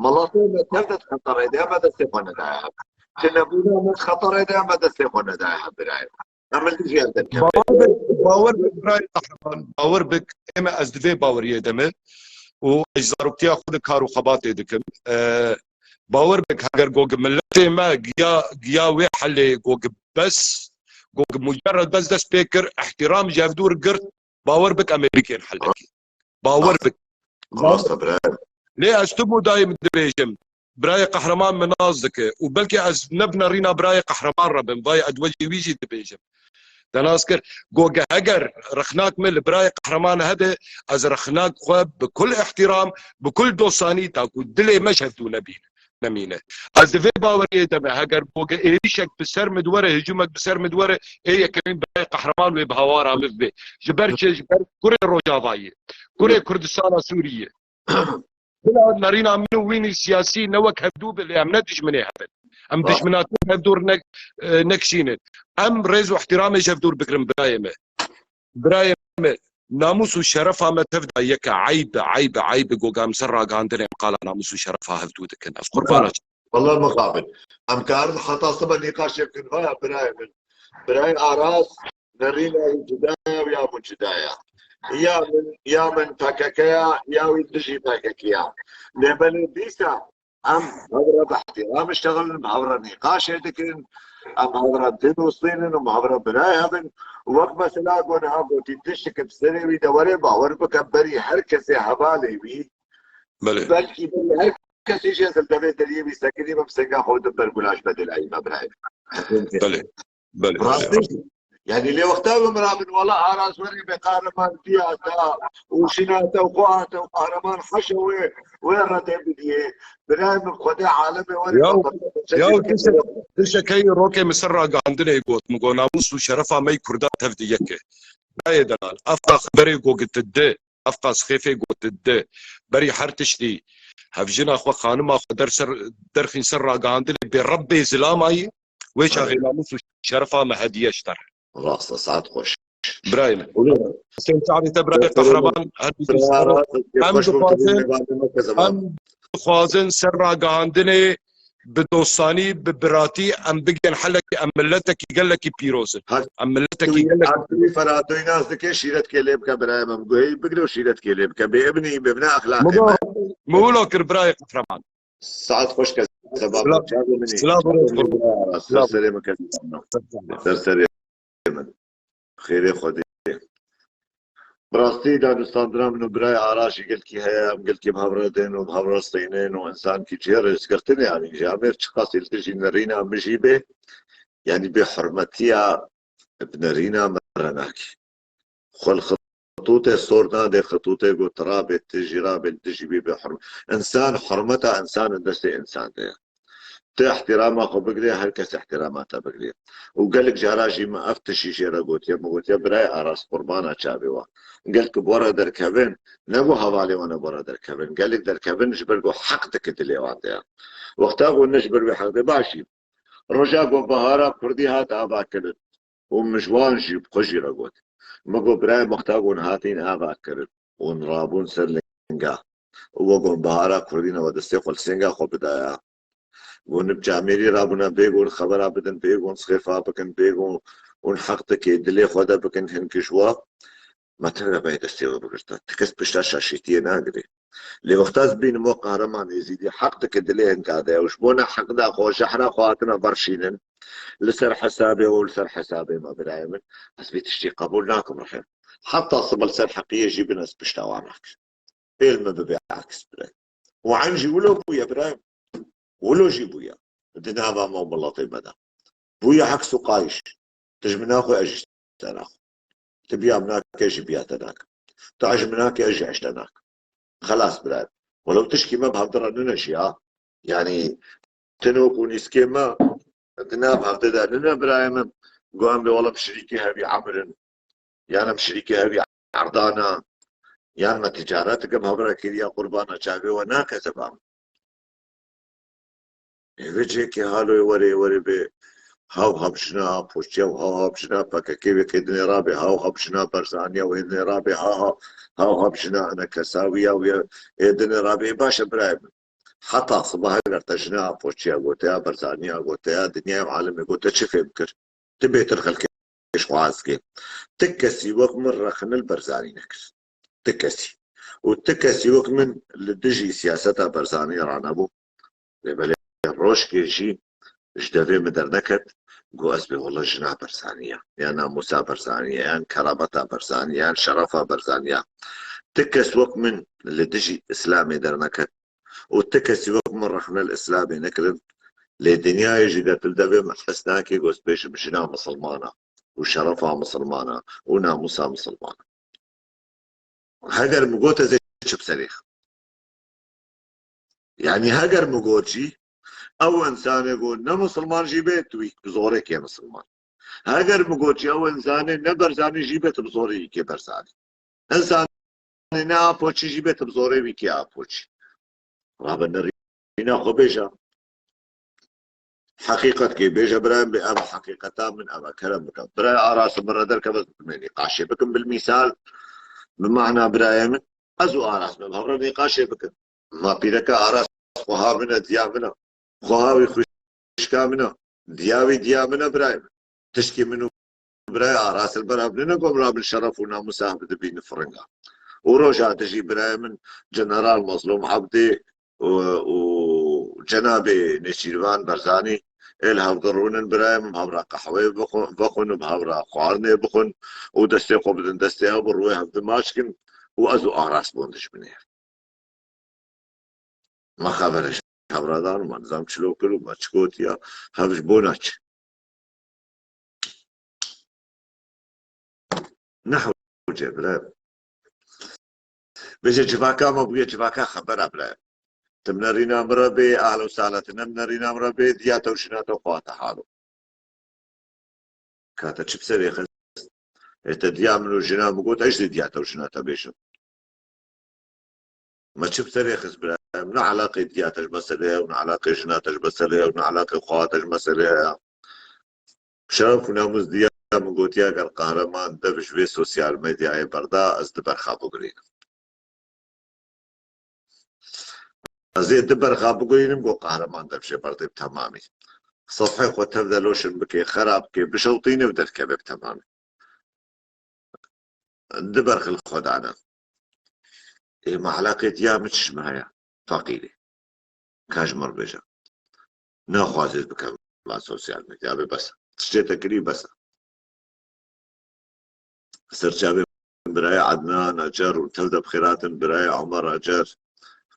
Miletê me tev de di xeterê de ya, me destê xwe nedaye hev. Tunebûna me di xeterê de ya, me destê xwe nedaye hev birayê me. Em li dijî ev derkeve. Bawer bik, bawer bik birayê qehreman, bawer bik, ê me ez di vê baweriyê de me û ez zaroktiya xwe de kar û xebatê dikim. E, bawer bik, heger gog miletê me giya, giya wê helê gog bes, gog mucerred bes dest pê kir, ihtiram ji hevdû re girt, bawer bik em ê bikên helekî. Bawer bik. Rast e, birayê. Lê ez tu mudayim dibêjim, birayê qehreman min nas dike û belkî ez ne bi nerîna birayê qehreman re bim, vay edwecê wî jî dibêjim. Te nas kir, goge heger rexnak min li birayê qehreman hebe, ez rexnak xwe bi kul ihtiram, bi kul dostanî, ta ku dilê me ji hevdû nebîne, nemîne. Ez di vê baweriyê de me, heger goge êrîşek bi ser min di were, hicûmek bi ser min di were, ê yekemîn birayê qehreman wê bi hawara min bibê. Ji ber çi? Ji ber kurê Rojavayê, kurê Kurdistana Sûriyê. Bila nerîna min û wînî siyasî ne wek hevdû be, lê em ne dijminê hev in. Em dijminatî hevdûr ne-, e, nekişînin. Em rêz û ihtiramê ji hevdûr bigirin birayê me. Birayê me, namûs û şerefa me tev de yek e. Eyb e, eyb e, eyb e, goga em ser ragihandinê em qala namûs û şerefa hevdû dikin. Ez qurbana çi. Wela mixabin. Em karin heta sibe nîqaşê bikin. Vaya birayê min. Birayê Aras, nerîna wî cuda ya û ya min cuda ya. Ya min, ya min P K K ya, ya wî dijî P K K ya. Lê belê dîsa em hev re bi ihtiram iştexilin, em hev re nîqaşê dikin, em hev re dinûstînin û em hev re birayê hev in. Wek mesela ku niha gotî tiştek bi serê wî de were, bawer bike berî her kesê hevalê wî, belê, belkî berî her kesê jî ez li devê deriyê wî sekinî bim, senga xwe di ber gulaş bedelayî me birayê. Belê. Belê, belê. Rastî. Yanî lê wexta ku min rabin, wela Aras werê be qehreman tiya te û şina te û xweha te û qehreman heşa wê, wê redê bidiyê. Birayê min Xwedê alemê werê. Yaw, yaw, tiştek, tiştek heye rokê min ser ragihandinê got, min got, namûs û şerefa me yî Kurda tev di yek e. Birayê delal, ev qas berê gogitide, ev qas xêfê gotide, berî her tiştî, hevjina xwe, xanima xwe der ser, derxîn ser ragihandinê, bê Rebbê zilamayî, wê çaxê namûs û şerefa me hediye ji te re. Rast e, saet xweş. Birayê me. Husên Çavê te birayê qehreman, her bî. Em dixwazin, em dixwazin ser ragihandinê bi dostanî, bi biratî, em bigên helekî, em miletekî gelekî pîroz in. Em miletekî gelekî. Her tiştî Ferhatoyî nas dike, şîretkê lê bike birayê me. Guhê bigire û şîretkê lê bike. Bê ibnî, bê bine exlaqê me. Min wilo kir birayê qehreman. Saet xweş ke sebab. Silav, silav, silav. Ser serê min ke. Ser serê min. Xêrê Xwedê. Bi rastî danûstandina min û birayê Aras jî gelkî heye, em gelkî bi hev re tên û bi hev re steynin û însankî cihê rêzgirtinê, yanî ji em ê çiqas li dijî nerîna min jî bê, yanî bê hurmetiya bi nerîna min re nakî. Xwe li xitûtê sor nade, xitûtê ku tu rabê, tu jî rabê, li dijî wî bê hurm-, însan, hurmeta însan di destê însan de ye. Tu ihtirama xwe bigirê, her kes ihtirama te bigirê. Û gelek cara jî min ev tişî jê re gotiye, min gotiye, birayê Aras, qurbana çavê we. Gelek bi we re derkevin, ne ku hevalê wan e bi we re derkevin. Gelek derkevin ji ber ku heq dike dilê wan de ye. Wexta ku ne ji ber wê heq de, baş e. Roja ku bihara kurdî hat avakirin û min ji wan jî bi xwe jî re got. Min got, birayê, wexta ku hûn hatîn avakirin û hûn rabûn ser linga û we got, bihara kurdî ne, we destê xwe li sênga xwe bidaya. Hûn bi camêrî rabûne, bê ku hûn xebera bidin, bê ku hûn sixêfa bikin, bê ku hûn heq dike dilê xwe de bikin, hin ki ji we, me tevde bê destê we bigirta. Ti kes pişta şaşîtiyê nagirê. Lê wexta ez bînim we Qehreman Êzîdî heq dike dilê hinka de ye û ji bona heq de xwe jehra xwe hatine verşînin, li ser hesabê we û li ser hesabê me, birayê min, ez vê tiştî qebûl nakim rihim. Heta sibe li ser heqiyê jî bin, ez pişta wan nakim. Êl me bibe aks bire. Û eyn jî wilo bûye, birayê min. Wilo jî bûye. Di nava me û miletê me de. Bûye eks û qayîş. Tu ji min naxwe, ez jî ji te naxwim. Tu biya min nake, ez jî biya te nakim. Tu ej min nake, ez jî ej te nakim. Xelas, birayê min. Welew tişkî me bi hevdi re nine jî, ha. Yanî, tino ku nîskê me di nav hevdi de nine, birayê min. Got em dê wele bi şirîkê hevî emirin. Yan em şirîkê hevî erdana. Yan me ticaret dikim, hev re kiriya, qurbana çavê we nake, zeba min. Ê vê cihekê haloyê werê, werê bê haw hab jina Apoçiya û haw hab jina P K K, wê kê dinê rabê haw hab jina Berzaniya, wê dinê rabê ha ha, haw hab jina Enekesawiya, wê ê dinê rabê, baş e birayê min. Heta siba heger te jina Apoçiya gote ya, Berzaniya gote ya, dinyayê û alemê gote, çi fêm kir? Ti bêtir xelkê ji xwe hez kê. Ti kesî wek min rexne li Berzanî nekir. Ti kesî. Û ti kesî wek min li dijî siyaseta Berzanî ranebû. Lê belê rojkê jî ji devê min derneket, got ez bê wele jina Berzanî ya, yan namûsa Berzanî ya, yan kerameta Berzanî ya, yan şerefa Berzanî ya. Ti kes wek min li dijî Îslamê derneket. Û ti kesî wek min rexne li Îslamê nekirin, lê dinyayê jî de tu li devê min hez nakî, got ez bêjim jina misilmana û şerefa misilmana û namûsa misilmana. Heger min got ez ê çi bi serê xim. Yanî heger min got jî, ew însanê ku ne misilman jî be, tu wî bi zorê kê misilman. Heger min got jî, ew însanê ne Berzanî jî be, tu bi zorê wî kê Berzanî. Însanê ne Apoçî jî be, tu bi zorê wî kê Apoçî. Rabe nerîna xwe bêje. Heqîqet kê bêje, birayê min, ev heqîqeta min, ev e, kerem bike. Birayê Aras, min re derkeve, ez bi me nîqaşê bikim, bil mîsal, bi mana, birayê min, ez û Aras me bi hev re nîqaşê bikin. Ma pîreke Aras xweha min e, diya min e. Xweha wî xwişka min e. Diya wî diya min e, birayê min. Tişkî min û birayê Aras li ber hev nine, ku em rabin şeref û namûsa hev dibînin firinga. Û roja dijî birayê min General Mazlûm Ebdî û, û cenabê Nêçîrvan Berzanî ê li hev dirûnin, birayê min, bi hev re qehweyê bixwin, vexwin û bi hev re xwarinê bixwin û destê xwe bidin destê hev û rûyê hev dimaç kin û ez û Aras bûn dijminê hev. Me xebere ji hev re dan û me nizam çilo kir û me çi gotiya, hev ji bona çi? Ne hewce bire. Bêje civaka me bûye civaka xebera bire. Tim nerîna min re bê, ahlo sala, tu nem nerîna min re bê, diya te û jina te xwate halo. Ka te çi bi serê xist? Ê te diya min û jina min got, ez jî diya te û jina te bêjim. Me çi bi serê xist bira? Em ne eleqê diya te ji meselê ye û ne eleqê jina te ji meselê ye û ne eleqê xweha te ji meselê ye. Şeref û namûs diya min gotiya, ger Qehreman dev ji vê sosyal medyayê berda, ez di berxa bigurînim. Ez ê di berxa bigurînim, got Qehreman dev jê berdê bi temamî. Sefhê xwe tev de loşin bike, xera bike, bişewtîne û derkeve bi temamî. Di berxil xwe dane. Ê me eleqê diya min çi ji me heye? Feqîrê. Ka ji min re bêje. Naxwazê ez bikem va sosyal medya. Bê bes e. Tiştê te kirî bes e. Serçavê birayê Adnan Acar û tev de bi xêr hatin birayê Omer Acar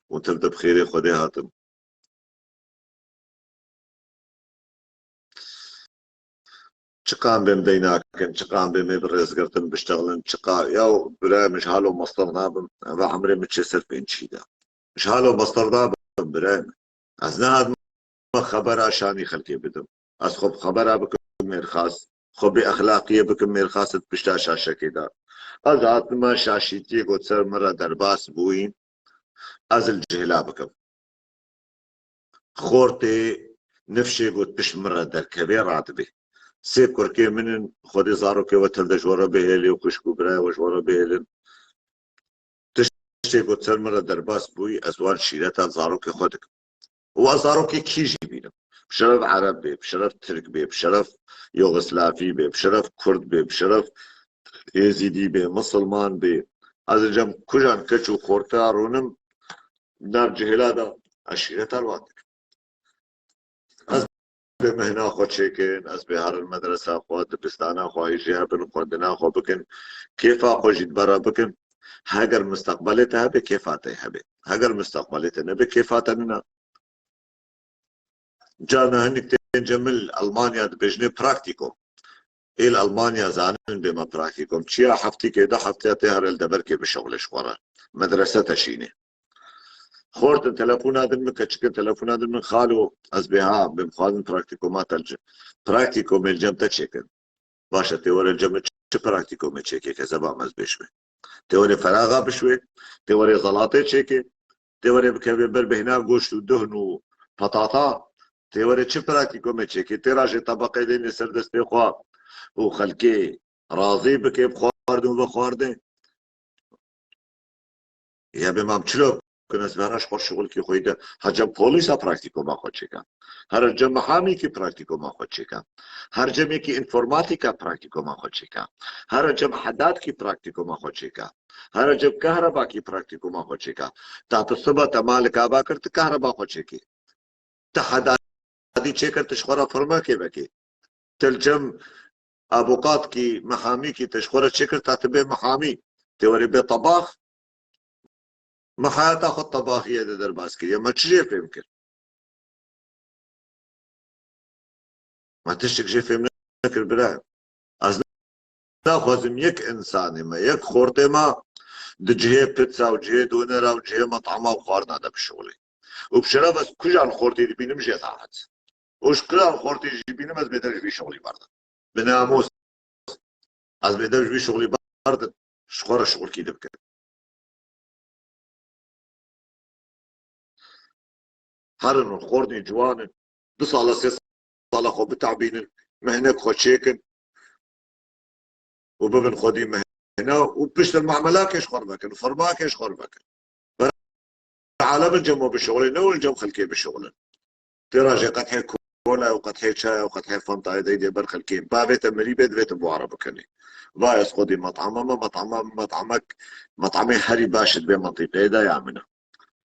û tev de bi xêrê Xwedê hatin. Çiqan bêm dey nakin, çiqan bêm ê bi rêzgirtin biştexlin, çiqa, yaw birayê min ji halo mestir nabim, eva emrê min çê ser pênc çî de. Ji halo mestir nabim birayê min. Ez nehatim xebera şanî xelkê bidim. Ez xwe bi xebera bikim mêrxas, xwe bê exlaqiyê bikim mêrxas di pişta şaşekê de. Ez hatime şaşîtiyê got ser min re derbas bûyî, ez li cihla bikim. Xortê nifşê got pişt min re derkevê radibe. Sê kurkê min in, xwedê zarokê we tev de ji we re bihêlê û xwişk û birayê we ji we re bihêlin. Tiştê got ser min re derbas bûyî, ez wan şîreta zarokê xwe dikim. Û ez zarokê kî jî bînim. Bi şeref Ereb bê, bi şeref Tirk bê, bi şeref Yugoslavî bê, bi şeref Kurd bê, bi şeref Êzîdî bê, Misilman bê. Ez dicem kujan keç û xorta rûnim nav cihêla de, ez şîreta li wan dikim. Ez bê mehna xwe çêkin, ez bê herin medresa xwe, dibistana xwe hî jê hebin, xwendina xwe bikin, kêfa xwe jî di bera bikin. Heger misteqbelê te hebe, kêfa te hebe. Heger misteqbelê te nebe, kêfa te nina. Carna hinek tên cem min li Almanya dibêjinê praktîko. Ê li Almanya zanin bê me praktîko. Çiya heftîkê du heftiya tê here li deverkê bişuxulê ji xwe re. Medrese te şînê. Xortin telefona din min, keçikin telefona din min, xalo, ez bê ha, bê bixwazin praktîkoma te li cem. Praktîkomê li cem te çêkin. Baş e, tê were li cem min çi praktîkomê çêkê, kezeba me ez bêjime. Tê were feraxa bişwê, tê were zelatê çêkê, tê were bikevê ber bêhna goşt û duhn û patata, tê were çi praktîkomê çêkê, tê rajê tebeqê dênê ser destê xwe û xelkê razî bike bi xwardin û vexwardin. Ya bê mam çilo bikin, ez vera ji xwe şixulkî xwe de. Her cem polîsa praktîkoma xwe çêka. Her cem mihamîkî praktîkoma xwe çêka. Her cem yekî înformatîka praktîkoma xwe çêka. Her cem hedatkî praktîkoma xwe çêka. Her cem kahrebakî praktîkoma xwe çêka. Ta tu siba te malika ba kir, tu kahreba xwe çêkî. Te hedadî çêkir, tu ji xwe re firmakê vekê. Te li cem avokatkî, mihamîkî te ji xwe re çêkir, ta tu bê mihamî. Tê werê bê tebax. Me heyata xwe tebaxiyê de derbas kiriye. Me çi jê fêm kir? Me tiştek jê fêm nekir, bira. Ez naxwazim yek insanê me, yek xortê me di cihê pizza û cihê donera û cihê metama û xwarina de bişuxulê. Û bi şeref ez kujan xortê dibînim jê saet. Û ji kujan xortê jî bînim ez bêdev ji vî şuxulî berdim. Bi namus. Ez bêdev ji vî şuxulî berdim. Ji xwe re şuxulkî dibikim. Herin hûn xornê ciwan in. Du sala, sê sala xwe bitebînin. Mehnek xwe çêkin. Û bibin xwedî mehna û piştir memelakê ji xwe re vekin. Firmakê ji xwe re vekin. Ber alem in cem we bişuxulin, ne win cem xelkê bişuxulin. Tê rajê qedhê kola û qedhê çaya û qedhê fantayê deydê ber xelkê. Bavê te mirî bê, divê tu buhara bikenî. Va ez xwedî metama me, metama me, metamek, metamê herî baş di vê mintîqeyê de ya min e.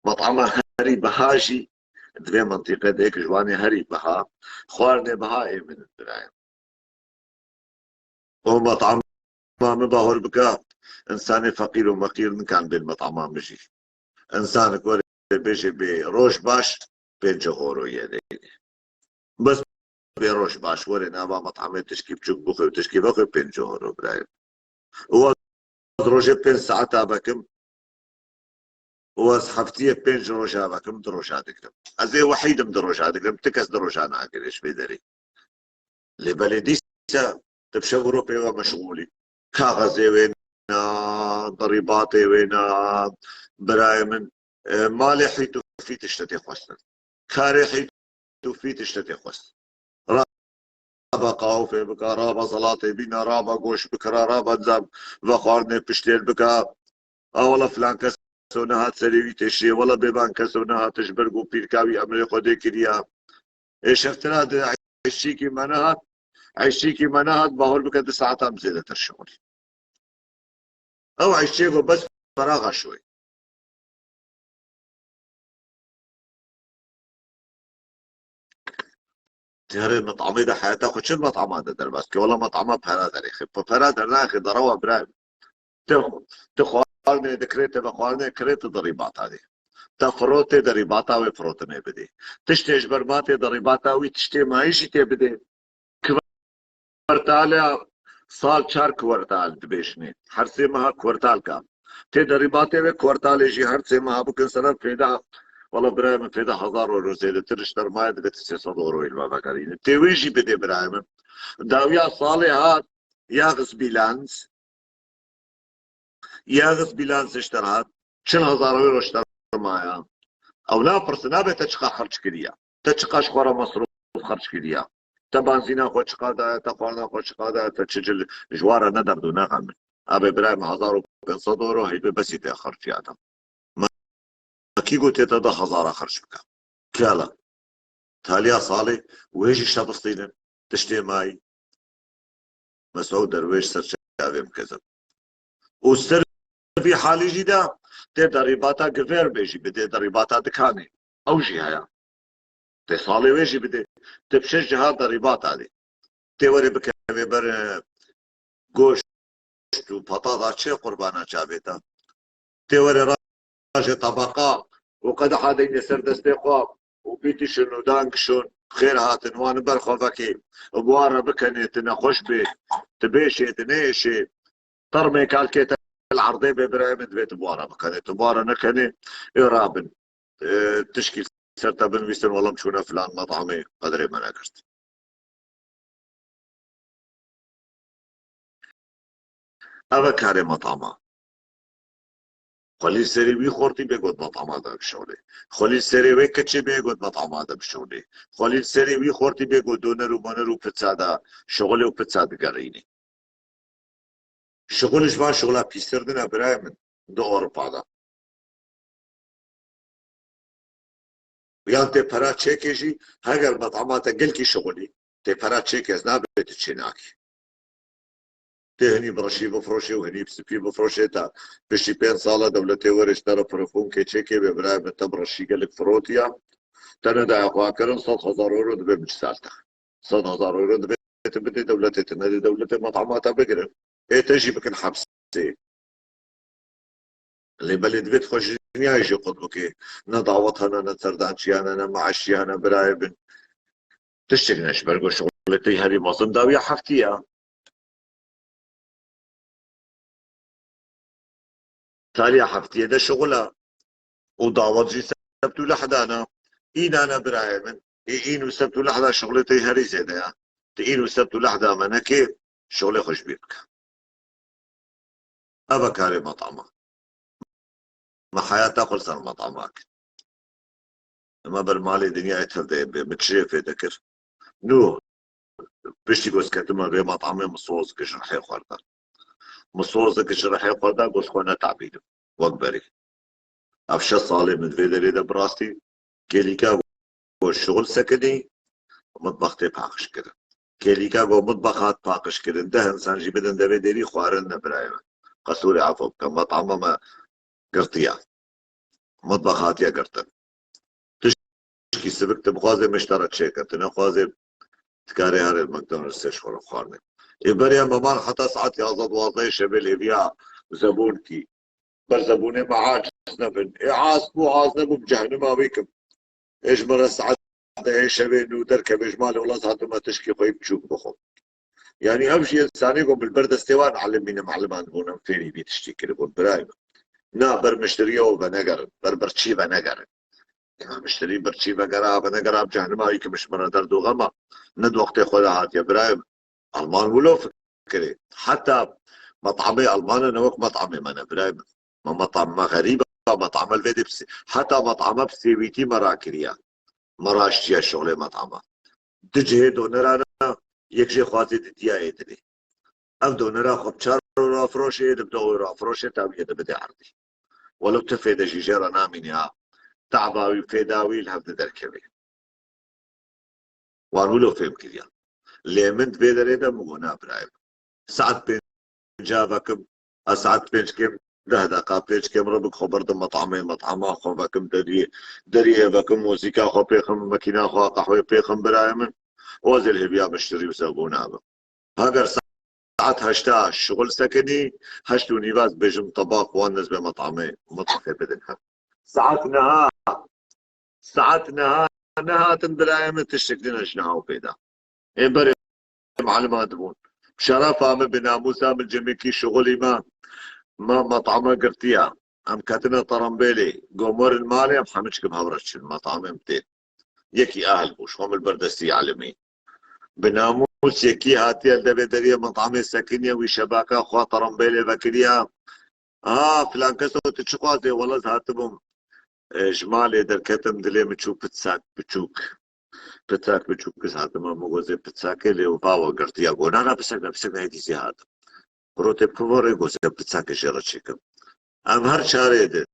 Metama herî biha jî di vê mintîqê de yek ji wan ê herî biha, xwarinê biha ê min in birayê. O metama min bahor bike, insanê feqîr û meqîr nikan bên metama min jî. Însanek were bêje bê roj baş, pênce horo ye de. Bes bê roj baş, were nava metamê tişkî biçûk bixwe, tişkî vexwe, pênce horo birayê. Û ez rojê pênc saeta vekim, û ez heftiyê pênc roja vekim, du roja digirim. Ez ê wehîd im du roja digirim, ti kes du roja nagire ji vê derê. Lê belê dîsa tu bi şev û ro pê ve meşxûl î. Kaxezê wê na, derîbatê wê na, birayê min, e, malê hît û fît tişte tê xwestin. Karê hît û fît tişte tê xwest. Raba qawfê bika, raba zelatê bîna, raba goş bikira, raba nizam vexwarinê piştêr bika. A wela filan keso nehat serê wî teşiye, wela bêvan keso nehat ji ber ku pîrka wî emrê Xwedê kiriya. Ê şeftira di eşçîkî me nehat, eşçîkî me nehat, bahor bike di saeta em zêdetir şixulî. Ew eşçê ku bes feraxa şoy. Têrê metamê de heyata xwe çi metama de derbas ke? Wela metama pera derêxê. Pe-, pera dernaxê, derewa bira. Ti, ti xwarinê dikrê, ti vexwarinê kirê, ti derîbata dê. Te firotê derîbata wê firotinê bidê. Tiştê ji ber ma tê derîbata wî tiştê mayî jî tê bidê. Kuvertala sal çar kuvertal dibêjinê. Her sê meha kuvertalka. Tê derîbatê ve kuvertalê jî her sê meha bikin sere fêda Wala birayê min fêda hezar euro zêdetir ji te re maye, divê tu sê sed euroyê li me vegerînî. Tê wê jî bidê birayê min. Dawiya salê hat, Jahresbilanz. Jahresbilanz ji te re hat, çil hezar euro ji te re maye. Ew napirsin, nabê te çiqa xerc kiriye. Te çiqa ji xwe re mesrûf xerc kiriye. Te benzîna xwe çiqa daye, te xwarina xwe çiqa daye, te çi cil ji wan re ne derd û ne xem in. Abê birayê min hezar û pênc sed euro heyvê besî tê xerciya te. Me kî gotiye te da hezara xerc bike? Kala. Taliya salê wê jî şebistînin. Tiştê mayî. Mesûd Derwêş ser çavê min kezim. Û ser vî halî jî de tê derîbata givêr bê jî bidê derîbata dikanê. Ew jî heye. Tê salê wê jî bidê. Tê bi şeş ciha derîbata dê. Tê were bikevê ber, e, goşt û patata çê qurbana çavê te. Tê were raje tabaqa û qedeha deyne ser destê xwe û bîtişin û dankişon, xêr hatin, wan ber xwe vekê, bi wan re bikenê, tu nexweş bê, tu bêşê, tu nêşê, termê kalkê te li erdê bê, birayê min, divê tu bi wan re bikenê, tu bi wan re nekenê, ê rabin, e, tişkî ser te binivîsin, welam çûne filan metamê, qedrê me negirt. Ev e karê metama. Xwelî serê wî xortî bê got metama de bişewlê. Xwelî serê wê keçê bê got metama de bişewlê. Xwelî serê wî xortî bê got doner û moner û pizza de şixulê û pizza digerînê. Şixul ji van şixula pîstir din e birayê min di Ewropa de. Yan tê pera çêkê jî, heger metama te gelkî şixulî, tê pera çêkê, ez nabê tu çê nakî. Tê hinî bi reşî bifroşê û hinî bi spî bifroşê te. Piştî pênc sala dewletê were ji te re profûnkê çêkê bê, birayê min, te bi reşî gelek firotiya. Te nedaye xwe kirin, sed hezar euro divê min ji ser te. Sed hezar euro divê tu bidê dewletê, tu nedê dewletê metama te bigirin. Ê te jî bikin hepsê. Lê belê divê tu xwe ji dinyayê jî qut bikê. Ne dawet hene, ne serdançî hene, ne meeşî hene, birayê bin. Tiştek ne ji ber ku şixulê te herî mezin dawiya heftî ye. Taliya heftiyê de şixul e. Û dawet jî sebt û lehda ne. Îna ne birayê min. Ê în û sebt û lehda şixulê te herî zêde ye. Tu în û sebt û lehda me nekê, şixulê xwe ji bîr bike. Ev e karê metama. Me heyata xwe li ser metama kir. Ema ber malê dinyayê tev de bê, min çi jê fêde kir? Nû, piştî ku ez ketime vê metamê, min soz kir ji rihê xwe re. Min soz kir ji rihê xwe re, got xwe netabînim. Wek berî. Ev şeş salê min vê derê de bi rastî kêlîka ku şixul sekinî, mitbax tê paqij kirin. Kêlîka ku mitbax hat paqij kirin, deh insan jî bidin devê derî, xwarin ne birayê min. Qesûrê efo bike, metama me girtiya. Mitbax hatiye girtin. Tişkî sivik tu bixwazê min ji te re çêke, tu nexwazê dikarê herê McDonald's ji xwe re xwarinê. Ê beriya me man heta saet yazdeh duwazdehê şevê lêviya zebûn kî. Ber zebûnê me aciz nebin. Ê asp û az nebû bi cehnima wê kim. Ê ji min re saet dehê şevê nû derkeve ji malê, wela ez hatime tişkî xwe yî biçûk bixwim. Yanî ev jî insanê ku min li ber destê wan elimîne, meliman bûn, em fêrî vî tiştî kiribûn, birayê min. Na, ber mişteriya we venegerin, ber birçî venegerin. Ya mişterî birçî vegera, venegera bi cehnima wî kim ji min re derd û xem e. Ne di wextê xwe de hatiye, birayê min. Alman wilo fikirê. Heta metamê Alman e, ne wek metamê me ne, birayê min. Me metam, me xerîb e, metame li vê dê bi sê-, heta metame bi sêwîtî me rakiriye. Me raştiye şolê metama. Du cihê donera ne, yek jê xwazê didiya ê dinê. Ev donera xwe bi çar euro firoşê, ê di bi du euro firoşê, ta wî ê di bidê erdî. Welo tu fêde jî jê re namînî ha. Taba wî, fêda wî li hev di derkevê. Wan wilo fêm kiriye. Lê min di vê derê de min got, na birayê min. Saet pênca vekim, ez saet pênc kêm deh deqa, pênc kêm ribik xwe berdim metamê, metama xwe vekim deriyê, deriyê vekim, muzîka xwe pêxim, mekîna xwe qehwê pêxim, birayê min. Û ez ê li hêviya mişterî û zebûna bim. Heger saet heşta şixul sekinî, heşt û nîv ez bêjim tebaq wan nizbê metamê, mitbaxê bidin hev. Saet neha, saet neha nehatin birayê min, tiştek din e ji niha û pê de. Ê berê malima dibûn. Bi şerefa min, bi namûsa min, cemekî şixulî me, me metama girtiye. Em ketine Terembêlê, gomorin malê, em hemû çikim hev re çin, metamê em tên. Yekî ehl bû, ji xwe min li ber destî elimî. Bi namûs yekî hatiye li devê deriyê metamê sekiniye, wî şebaka xwe Terembêlê vekiriya. Ha, filan keso tu çi xwazê? Wela ez hatibûm, e, ji malê derketim, dilê min çû pitsak biçûk. Pitsak biçûk, ez hatime, min got, zê pitsakê lê û va we girtiya. Got, na, na, pisek ne, pisek ne, hêdî zê hatim. Rotê pivorê, got, zê pitsakê jê re çêkim. Em her çarê di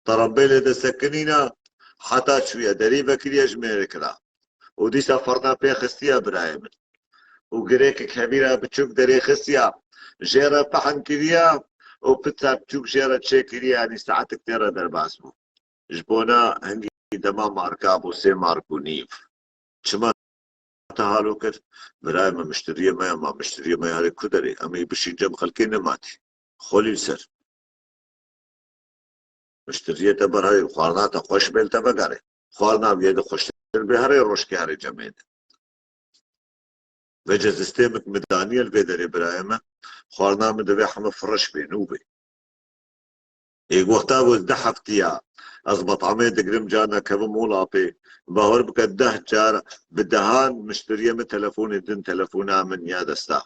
Terembêlê de sekinîna, heta çûye derî, vekiriye ji mêrê kira. Û dîsa ferna pê xistiye birayê min. Û girêkek hevîra biçûk derê xistiya, jê re fehn kiriye û pitsa biçûk jê re çêkiriye, yanî saetek tê re derbas bû. Ji bona hingî dema marka bû, sê mark û nîv. Çima te halo kir? Birayê me, miştiriyê me ya, ma miştiriyê me ya herê ku derê? Em ê bişîn cem xelkê nematî. Xolî li ser. Miştiriyê te berhayê, xwarina te xweş bê, li te vegere. Xwarina wî yê de xweştir bê, herê rojkê herê cemê de. Vece zistêmek min daniye li vê derê birayê me. Xwarina min divê heme freş bê, nû bê. Ê wexta ku ez deh heftiya ez metamê digirim, carna kevim ol apê. Bahor bike deh car, bi dehan miştiriyê min telefonê din, telefona min ya desta.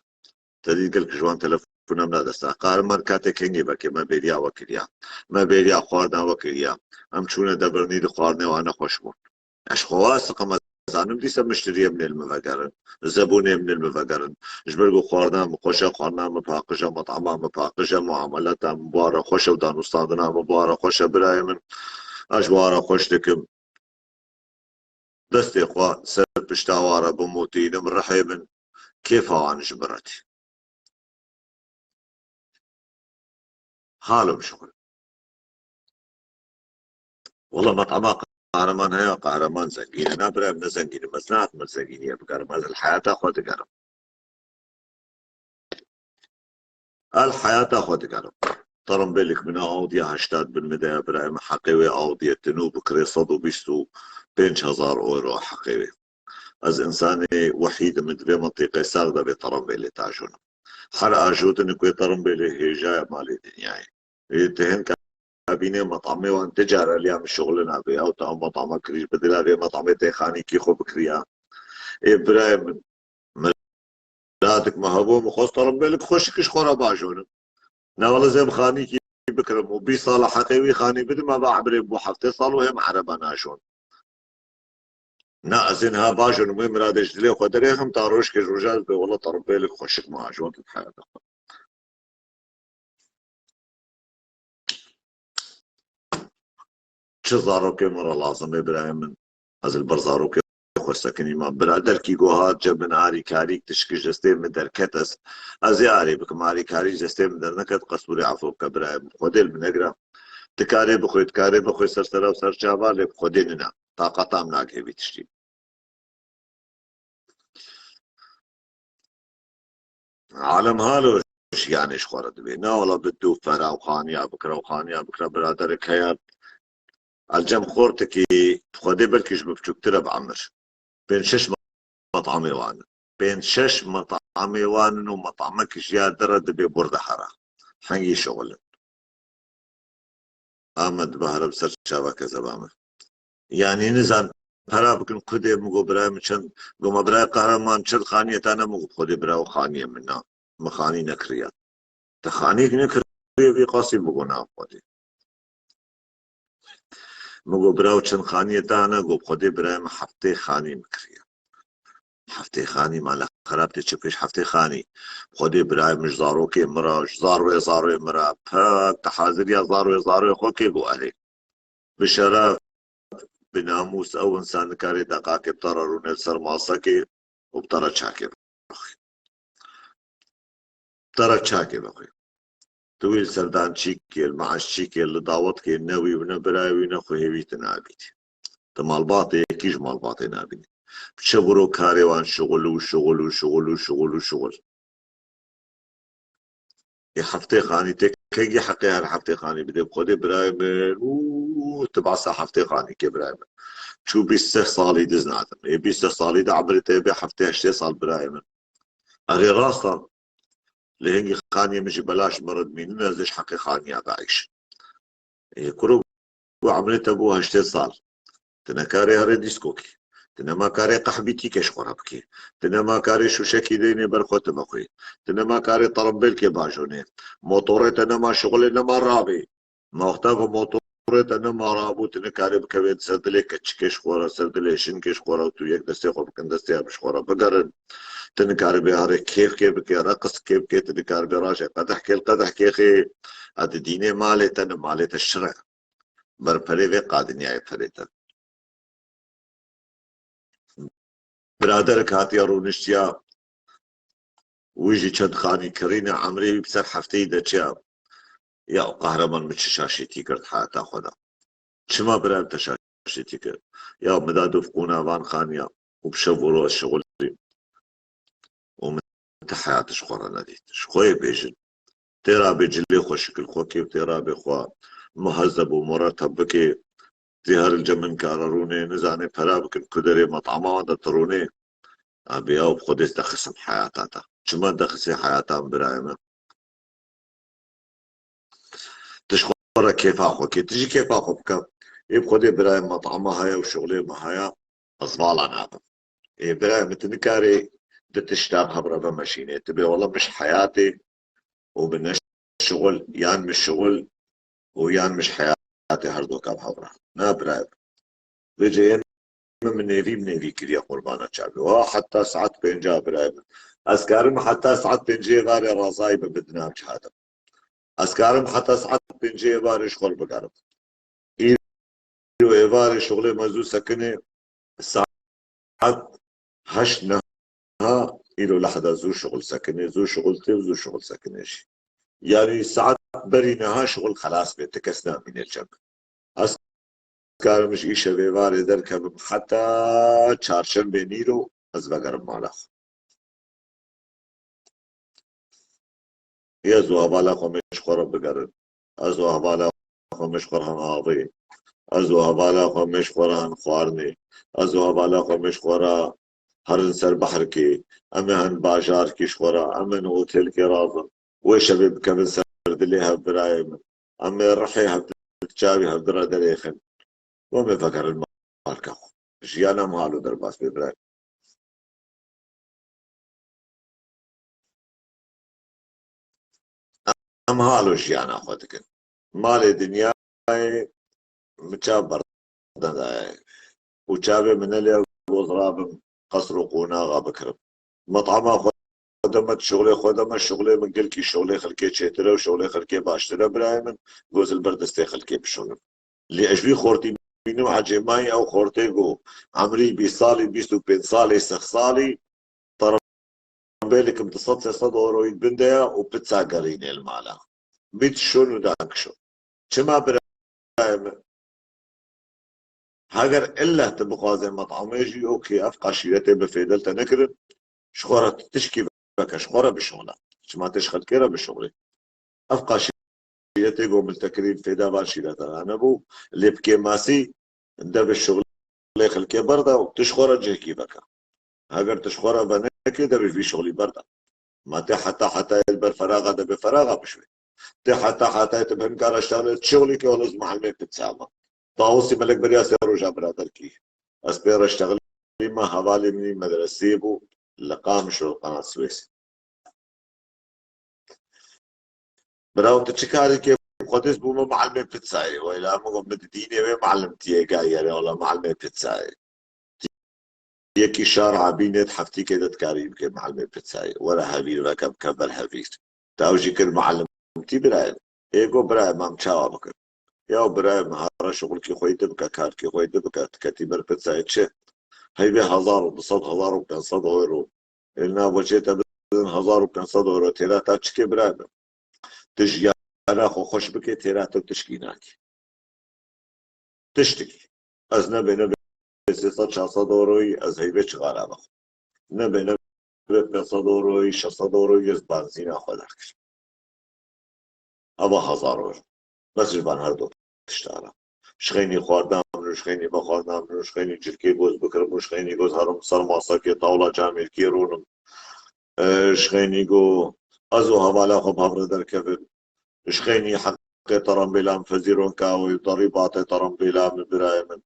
Te dît gelek ji wan telefona min a desta. Qahreman katê kengê vekê me bêriya we kiriya. Me bêriya xwarina we kiriya. Em çûne debirnî, di xwarinê wan nexweş bûn. Ez xwe wa siqim, ez zanim dîsa miştiriyê min ê li min vegerin. Zebûnê min ê li min vegerin. Ji ber ku xwarina min xweş e, xwarina min paqij e, metama min paqij e, muamelata min bi wan re xweş e û danûstandina min bi wan re xweş e birayê min. Ez ji wan re xweş dikim. Destê xwe ser pişta wan re bimotînim, rihê min kêfa wan ji min re tê. Halim şixul. Wela metama Qahreman heye, Qahreman zengîn e. Na birayê min, ne zengîn im, ez nahatim li zengîniyê bigerim. Ez li heyata xwe digerim. Ez li heyata xwe digerim. Terembêlek min a Audiya heştad bin min de ye, birayê min, heqê wê Audiyê tu nû bikirê sed û bîst û pênc hezar euro heqê wê. Ez însanê wehîd im di vê mintîqê, sax de vê Terembêlê tajonim. Her ajotinik wê Terembêlê hêjaya malê dinyayê. Ê, tu hin kabînê metamê wan ti cara liya min şixulina vê, ew te ew metama kirî, bi dila vê metamê tê xanîkî xwe bikiriya. Ê birayê min, miradik me hebû, min xwest Terembêlek xweşik ji xwe re bajonim. Ne wele zê em xanîkî bikirim û bîst sala heqê wî xanî bidim, eva ebrê bû heftê sal û hêm ereba najon. Na, ez ê niha bajonim, wê miradê ji dilê xwe derêxim, ta rojkê ji rojan be, wela Terembêlek xweşik me ajon di heyata xwe. Çi zarokê min re lazim e, birayê min? Ez li ber zarokê xwe sekinî me. Biraderkî ku hat cem min, arîkarîk tişkî ji destê min derket, ez, ez ê arê bikim. Arîkarî ji destê min derneket, qesûrê efû bike, birayê min. Xwedê li min negire. Dikarê bixwê, dikarê bixwê ser sera û ser çava, lê bi Xwedê nina. Taqata min nake vî tiştî. Alem halo jiyanê ji xwe re dibê. Ne wela bi du fera û xaniya bikira û xaniya bikira, biraderek heye. El cem xortekî, bi Xwedê belkî ji min biçûktir e bi emir. Pênc şeş metamê wan in. Pênc şeş metamê wan in û metamekî ji ya din re dibê bur dihera. Hingî şixul in. Amed bihare bi ser çava kezeba min. Yanî nizan pera bikin kudê, min got birayê min çend, got ma birayê Qehreman çend xaniyê te ne, min got Xwedê bira û xaniyê min na. Min xanî nekiriya. Te xanîk nekiriye vî qasî, min got na Xwedê. Min got bira û çend xaniyê te hene, got Xwedê birayê min heftê xanî min kiriye. Heftê xanî mala xerab tê, çi pêş heftê xanî. Xwedê birayê min ji zarokê min re, ji zarwê zarwê min re, pek te haziriya zarwê zarwê xwe kê got erê. Bi şeref, bi namûs ew însan nikare deqakê bi te re rûne li ser masekê û bi te re çakê bixwe. Bi te re çakê bixwe. Tu wî li serdan çîkê, li meaş çîkê, li dawetkê ne wî û ne birayê wî ne xwehê wî tu nabînî. Tu malbatê yekî ji malbatê nabînî. Biçe biro karê wan şixul û şixul û şixul û şixul û şixul. Ê heftê xanî tê kengî heqê her heftê xanî bidê. Xwedê birayê min, û tu behsa heftê xanî kê birayê min. Çû bîst seh salî diz nadim. Ê bîst seh salî de emrê te bê heftê heştê sal birayê min. Erê rast e. Lê hingî xaniyê min jî belaş min re dimînin, ez ê ji heqê xaniya bieyşim. Ê kuro, ku emrê te bû heştê sal, tu ne karê herê dîskokî, tu nema karê qehbîtîkê ji xwe re bikî, tu nema karê şûşekî deynê ber xwe tu vexwî, tu nema karê terimbêlkê bajonê, motorê te nema şixulê nema rabê. Ma wexta ku motorê te nema rabû, tu nikarê bikevê ser dilê keçikê ji xwe re, ser dilê jinkê ji xwe re, tu yek destê xwe bikin destê hev ji xwe re bigerin. Tu nikaribê herê kêfkê bikê, reqskê bikê, tu nikaribê raşê qedehkê li qedehkê xê. A di dînê malê te ne, malê te şir e. Ber perê vê qadinyayê perê te. Biraderek hatiye rûniştiya, wî jî çend xanî kirîne, emrê wî bi ser hefteyî de çiya. Ya qehreman, min çi şaşîtî kir di heyata xwe de. Çima bira te şaşîtî kir? Ya min da dûv qûna van xaniya û bi şev û roj şixulî û min ti heyat ji xwe re nedît. Ji xwe yê bêjin. Tê rabê cilê xwe şikil xwe kê û tê rabê xwe muhezeb û mureteb bikê. Tê her li cem min kare rûnê, nizanê pera bikin ku derê met'ama wan de tirûnê. Abi ya bi Xwedê dexism heyata te. Çima dexisê heyata min birayê min? Tu ji xwe re kêfa xwe kê, tu jî kêfa xwe bike. Ê bi Xwedê birayê met'ama heye û şixulê me heye, ez vala nabim. Ê birayê min, tu nikarê du tişta bi hev re vemeşînê. Tu bê wela min ji heyatê û min ne şixul, yan min şixul û yan min ji heyatê her doka bi hev re. Na birayê min. Vêce yên min, min nêvî bi nêvî kiriye qurbana çavê. Wa heta saet pênca birayê min. Ez karim heta saet pêncê êvarê razayî bibim, di nav cihê de. Ez karim heta saet pêncê êvarê ji xwe bigerim. Îro êvarê şixulê me zû sekinê, saet heşt niha, îro lehda zû şixul sekinê, zû şixul tê û zû şixul sekinê jî. Yanî saet berî niha şixul xelas bê, ti kes namîne li cem min. Ez karim ji îşev êvarê derkevim heta çarşembê nîro ez vegerim mala xwe. Ez û hevala xwe me ji xwe re bigerin. Ez û hevala xwe me ji xwe re hin avê. Ez û hevala xwe me ji xwe re hin xwarinê. Ez û hevala xwe me ji xwe re herin ser behrikê. Em ê hin bajarkî ji xwe re. Em ê hin otelkê razin. Wê şevê bikevin ser dilê hev birayê min. Em ê rihê hev di çavê hev di re derêxin. Wê em ê vegerin malka xwe. Jiyana em halo derbas bê birayê. Em halo jiyana xwe dikin. Malê dinyayê min çav berdan daye. Û çavê min nelê goz rabim qesr û qonaxa bikirim. Met'ama xwe de me, şixulê xwe de me, şixulê min gelkî şixulê xelkê çêtir e û şixulê xelkê baştir e birayê min, goz li ber destê xelkê bişonim. Lê ez vî xortî bînim, ecêmayî ew xortê ku emrî bîst salî, bîst û pênc salî, sih salî, terembêlikim du sed sê sed euroyî di bin de ye û pizza gerînê li mala. Bitte schön û danke schön. Çima birayê min? Heger ille tu bixwazê met'amê jî, okê, ev qaşîretê bi fêde li te nekirin, ji xwe re tişkî veke, ji xwe re bişixule. Çima tê ji xelkê re bişixulê? Ev qaşîretê ku min li te kirî fêda van şîreta re nebû, lê bi kêmasî de bi şixulê xelkê berda û tu ji xwe re cihekî veke. Heger tu ji xwe re venekê de bi vî şixulî berda. Ma tê heta hetayê li ber feraxa de bi feraxa bişwê. Tê heta hetayê tu bi hin kara şixulê çi xulî ke wela ez muallimê pizza me. Tawusî Melek beriya sê roja biraderkî. Ez pê re şixulî me, hevalê min î medresê bû li Qamişlo, Qenat Swês. Birawo, tu çi karî kê? Xwedês bûme muallimê pizzayê. Weyla min got, min di dînê wê muallimtiyê gayere, wela muallimê pizzayê. Yekî şar abînê di heftîkê de dikarî bike muallimê pizzayê. Were hevîr veke, bike ber hevîr. Te ew jî kir muallimtî birayê. Ê got, birayê, em çawa bikin? Ya birayê min, hara şixulkî xwe yî dibike, karkî xwe yî dibike, tu ketî ber pizzayê çi? Heyvê hezar û du sed, hezar û pênc sed euro. Ê, na boçê te bidin hezar û pênc sed euro, têra ta çikê birayê min? Tu jiyana xwe xweş bikê, têra te tişkî nakê. Tiştikî. Ez nebê nebê sê sed çar sed euroyî ez heyvê çixara bixwim. Nebê nebê pênc sed euroyî, şeş sed euroyî ez benzîna xwe derkirim. Eva hezar euro. Bes ji van her du tişta re. Ji xeynî xwardan min û ji xeynî vexwardan min û ji xeynî cilkê goz bikirim û ji xeynî goz herim ser masekê tawla camêrkê rûnim. E, ji xeynî go ez û hevala xwe bi hev re derkevin. Ji xeynî heq Qê terembêla min fezîronka wê, derîbatê terembêla min, birayê min.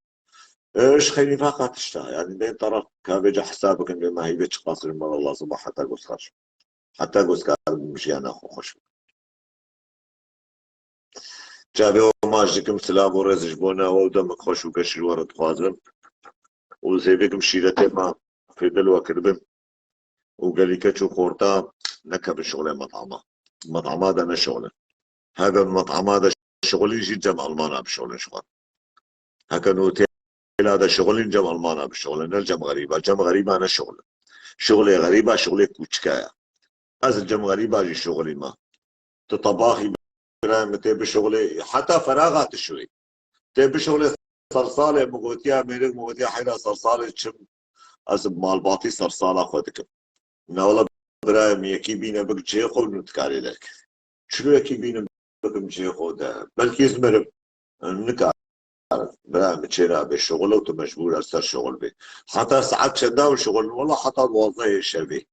E, ji xeyr nîfaqa tişta. Yanî bên teref ka vêca hesab bikin, bê me heyvê çiqas ji me re lazim e heta ku ez xweş, heta ku ez karim jiyana xwe xweş bikim. Çavê we maç dikim, silav û rêz ji bo ne we û demek xweş û geş ji we re dixwazim. Û zêvikim şîretê me fêdil we kiribin. Û gelî keç û xorta nekevin şixulê metama. Metama de neşixulin. Hebe metama de şixulîn jî cem Almana bişixulin şixul. Heke notela de şixulîn cem Almana bişixulin, ne cem xerîba. Cem xerîba neşixulin. Şixulê xerîba şixulê kûçika ye. Ez li cem xerîba jî şixulî me. Tu tebaxî birayê min tê bişixulê, heta feraxa tişirî. Tê bişixulê sersalê min gotiya, mêrik min gotiya heyra sersalê çim, ez bi malbatî sersala xwe dikim. Na wela birayê min yekî bîne bik cihê xwe û nû dikarê derkevî. Çilo yekî bînim bikim cihê xwe de. Belkî ez mirim. Nikarim. Birayê min çêra bê şixul û tu mecbûr e ser şixul bê. Heta saet çenda û şixul? Wela heta duwazdehê şevê.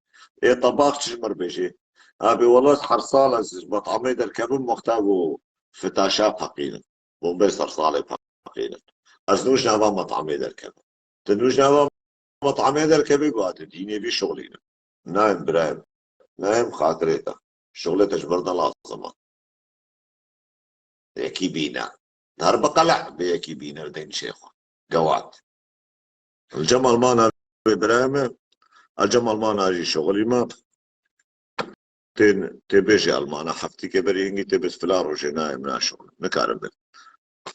Ê tebax çi ji mir bêjê? Abê wela ez her sal ez ji metamê derkevim wexta ku fitaşa peqînin. Bombê sersalê peqînin. Ez nû ji nava metamê derkevim. Tu nû ji nava metamê derkevî, ku tu dînê vî şixulînin. Nayên birayê min. Nayên xatirê te. Şixulê te ji vir de lazim e. Yekî bîne. Dar bi qeleq bê yekî bîne li dên çê xwe. Gewat. Li cem Almana bê birayê min. A cem Almana jî şixulî me. Tên, tê bêjê Almana heftîkê berî hingî tê bês filan rojê nayêm naşixulin. Nikarim bêm.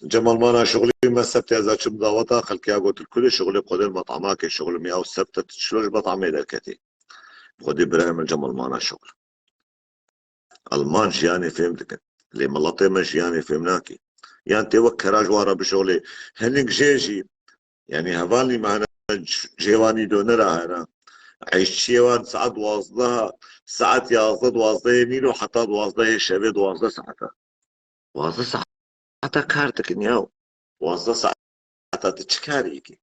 Cem Almana şixulî me sebtê ez açim daweta xelkê got kulê şixulê xwedê li metamakê şixulim ya û sebte tu çilo ji metamê derketî. Xwedê birayê min cem Almana şixul. Alman jiyanê fêm dikin. Lê miletê me jiyanê fêm nake. Yan tê wek kera ji wan re bişolê. Hinek jê jî, yanî hevalnî me hene cêwanî donera hene. Eşçiyê wan saet duwazdeh, saet yazdeh, duwazdehê nîro heta duwazdehê şevê duwazdeh saet e. Duwazdeh saet. Heta kar dikin ya. Duwazdeh saeta tu çi karî dikî?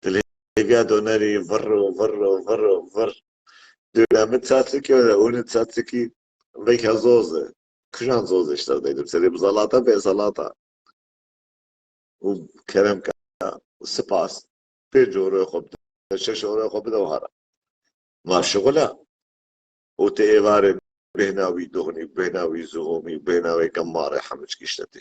Tu li hêviya donerî vir û vir û vir û vir. Dönemit saçiki ve unit saçiki veke zoze. Kijan zoze işte deydim. Seni bu zalata ve zalata. Û kerem ka, spas. Pênc euro xwe bide, şeş euro xwe bide û hara. Ma şixul e. Û tu êvarê bêhna wî duxnî, bêhna wî zuhomî, bêhna wê gemarê hemû çikî işte tê.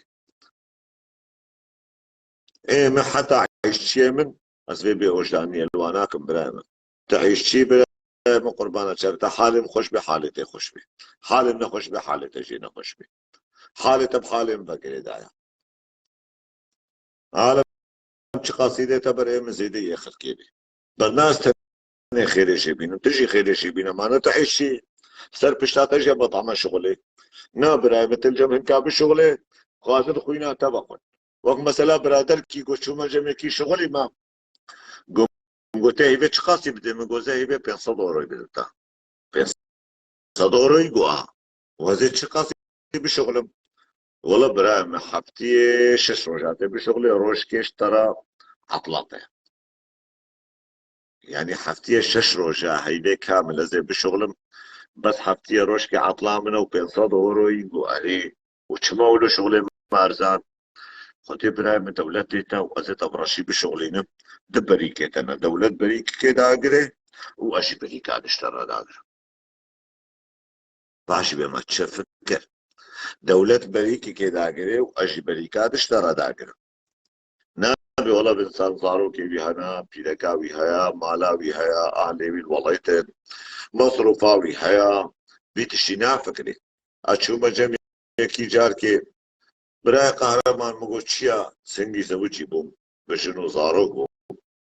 Ê min heta îşçiyê min, ez vê bêhojdaniyê li wan nakim birayê min. Tu îşçî birayê min qurbana çav, te halê min xweş bê, halê te xweş bê. Halê min nexweş bê, halê te jê nexweş bê. Halê te bi halê min ve girêdaya. Alem çiqasî dê te ber ê min zêde yê xelkê bê. Berna ez tenê xêrê jê bînim, tu jî xêrê jê bîne. Ma ne tu hêşî ser pişta te jê betame şixulê. Na birayê min, tu li cem hinka bişixulê, xwazin xwîna te vexwin. Wek mesela biraderkî got çûme cem yekî şixulî me. Got, got te hîvê çiqasî bidê min? Got ez ê hîvê pênc sed euroyî bidim te. Pênc sed euroyî got a. Got ez ê çiqasî bişixulim? Wela birayê min heftiyê şeş roja tê bişixulê, rojkê ji te re etla te. Yanî heftiyê şeş roja heyvê kamil ez ê bişixulim. Bes heftiyê rojkê etla min e û pênc sed euroyî got erê. Û çima wilo şixulê me erzan? Xwedê birayê min dewletê te û ez ê te bi reşî bişixulînim. Di berîkê te ne. Dewlet berîkê dagire û ez jî berîka dişte re dagire. Baş bê me çi fikir. Dewlet berîkê kê dagirê û ez jî berîka dişte re dagirim. Nabê wela bin ser zarokê wî hene, pîreka wî heye, mala wî heye, ahlê wî li welayît in, mesrûfa wî heye, vî tiştî nafikirî. Ez çûme cem yekî carkê, birayê Qehreman min got çi ya, singî zewicî bûm, bi jin û zarok bûm.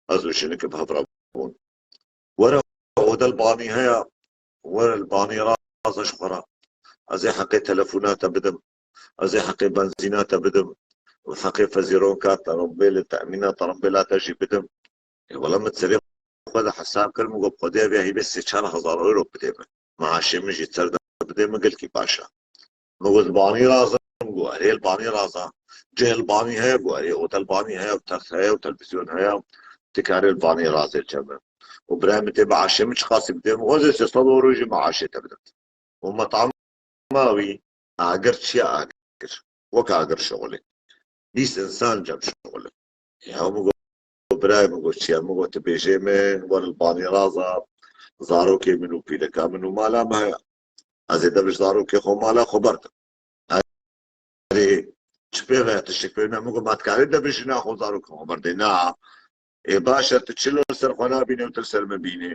Ez û jinik bi hev re bûn. Were, oda li banî heye, were li banî raze ji xwe re. Ez ê heqê telefona te bidim. Ez ê heqê benzîna te bidim. Û heqê fezîronka te, rombêlê, temîna te, rombêla te jî bidim. Ê wela min serê xwe de hesab kir, min got, Xwedê, vê heyvê sê çar hezar euro bidê min. Maaşê min jî ser de bidê min, gelkî baş e. Min got, li banî razim? Got, erê, li banî raza. Cih li banî heye? Got, erê, otel banî heye û text heye û televîzyon heye. Tu karê li banî razê çeme. Û birayê min tê maaşê min çiqasî bidê min? Got, ez ê sê sed euro jî maaşê te bidim. Û metama wî agir çi ye agir? Wek agir şixulê. Bîst însan cem şixulê. Ya min got, birayê min got, çi ye? Min got, tu bêjê min, wer li banî raza, zarokê min û pîreka min û mala me heye. Ez ê devij zarokê xwe mala xwe berdim. Erê, çi pê ve, tiştek pê ne? Min got, ma dikarî devij jina xwe zarokê xwe berdê? Na. Ê baş e, tu çilo li ser xwe nabînê û tu li ser min bînê.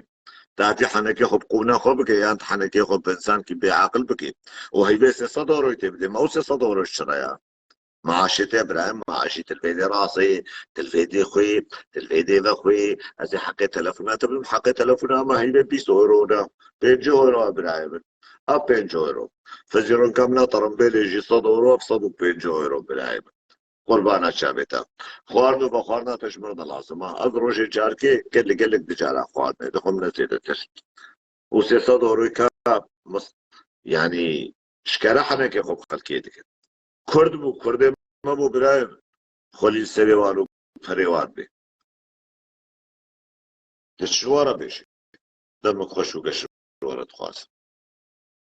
Tatî henekê xwe bi qûna xwe bike, yan tu henekê xwe bi însankî bêaqil bike. Û heyvê sê sed euroyê tê bidê. Ma ew sê sed euro çi re ya? Maaşê te, birayê, maaşî tilvêdê rasê, tilvêdê xwê, tilvêdê vexwê. Ez ê heqê telefona te bidim, heqê telefona me heyvê bîst euro ne, pêncî euro e, birayê min. A pêncî euro. Fizîronka min a terimbêlê jî sed euro, sed û pêncî euro, birayê min. Qurbana çavê te. Xwarin û vexwarina te ji min re ne lazim e. Ez rojê carkê gelek gelek du cara xwarinê dixwim, ne zêdetir. Û sê sed euroyê ka mis-, yanî ji kere henekê xwe bi xelkê dikin. Kurd bû, Kurdê me bû, birayê min. Xwelî li serê wan û perê wan bê. Tu çi ji wan re bêjî? Demek xweş û geş ji wan re dixwazim.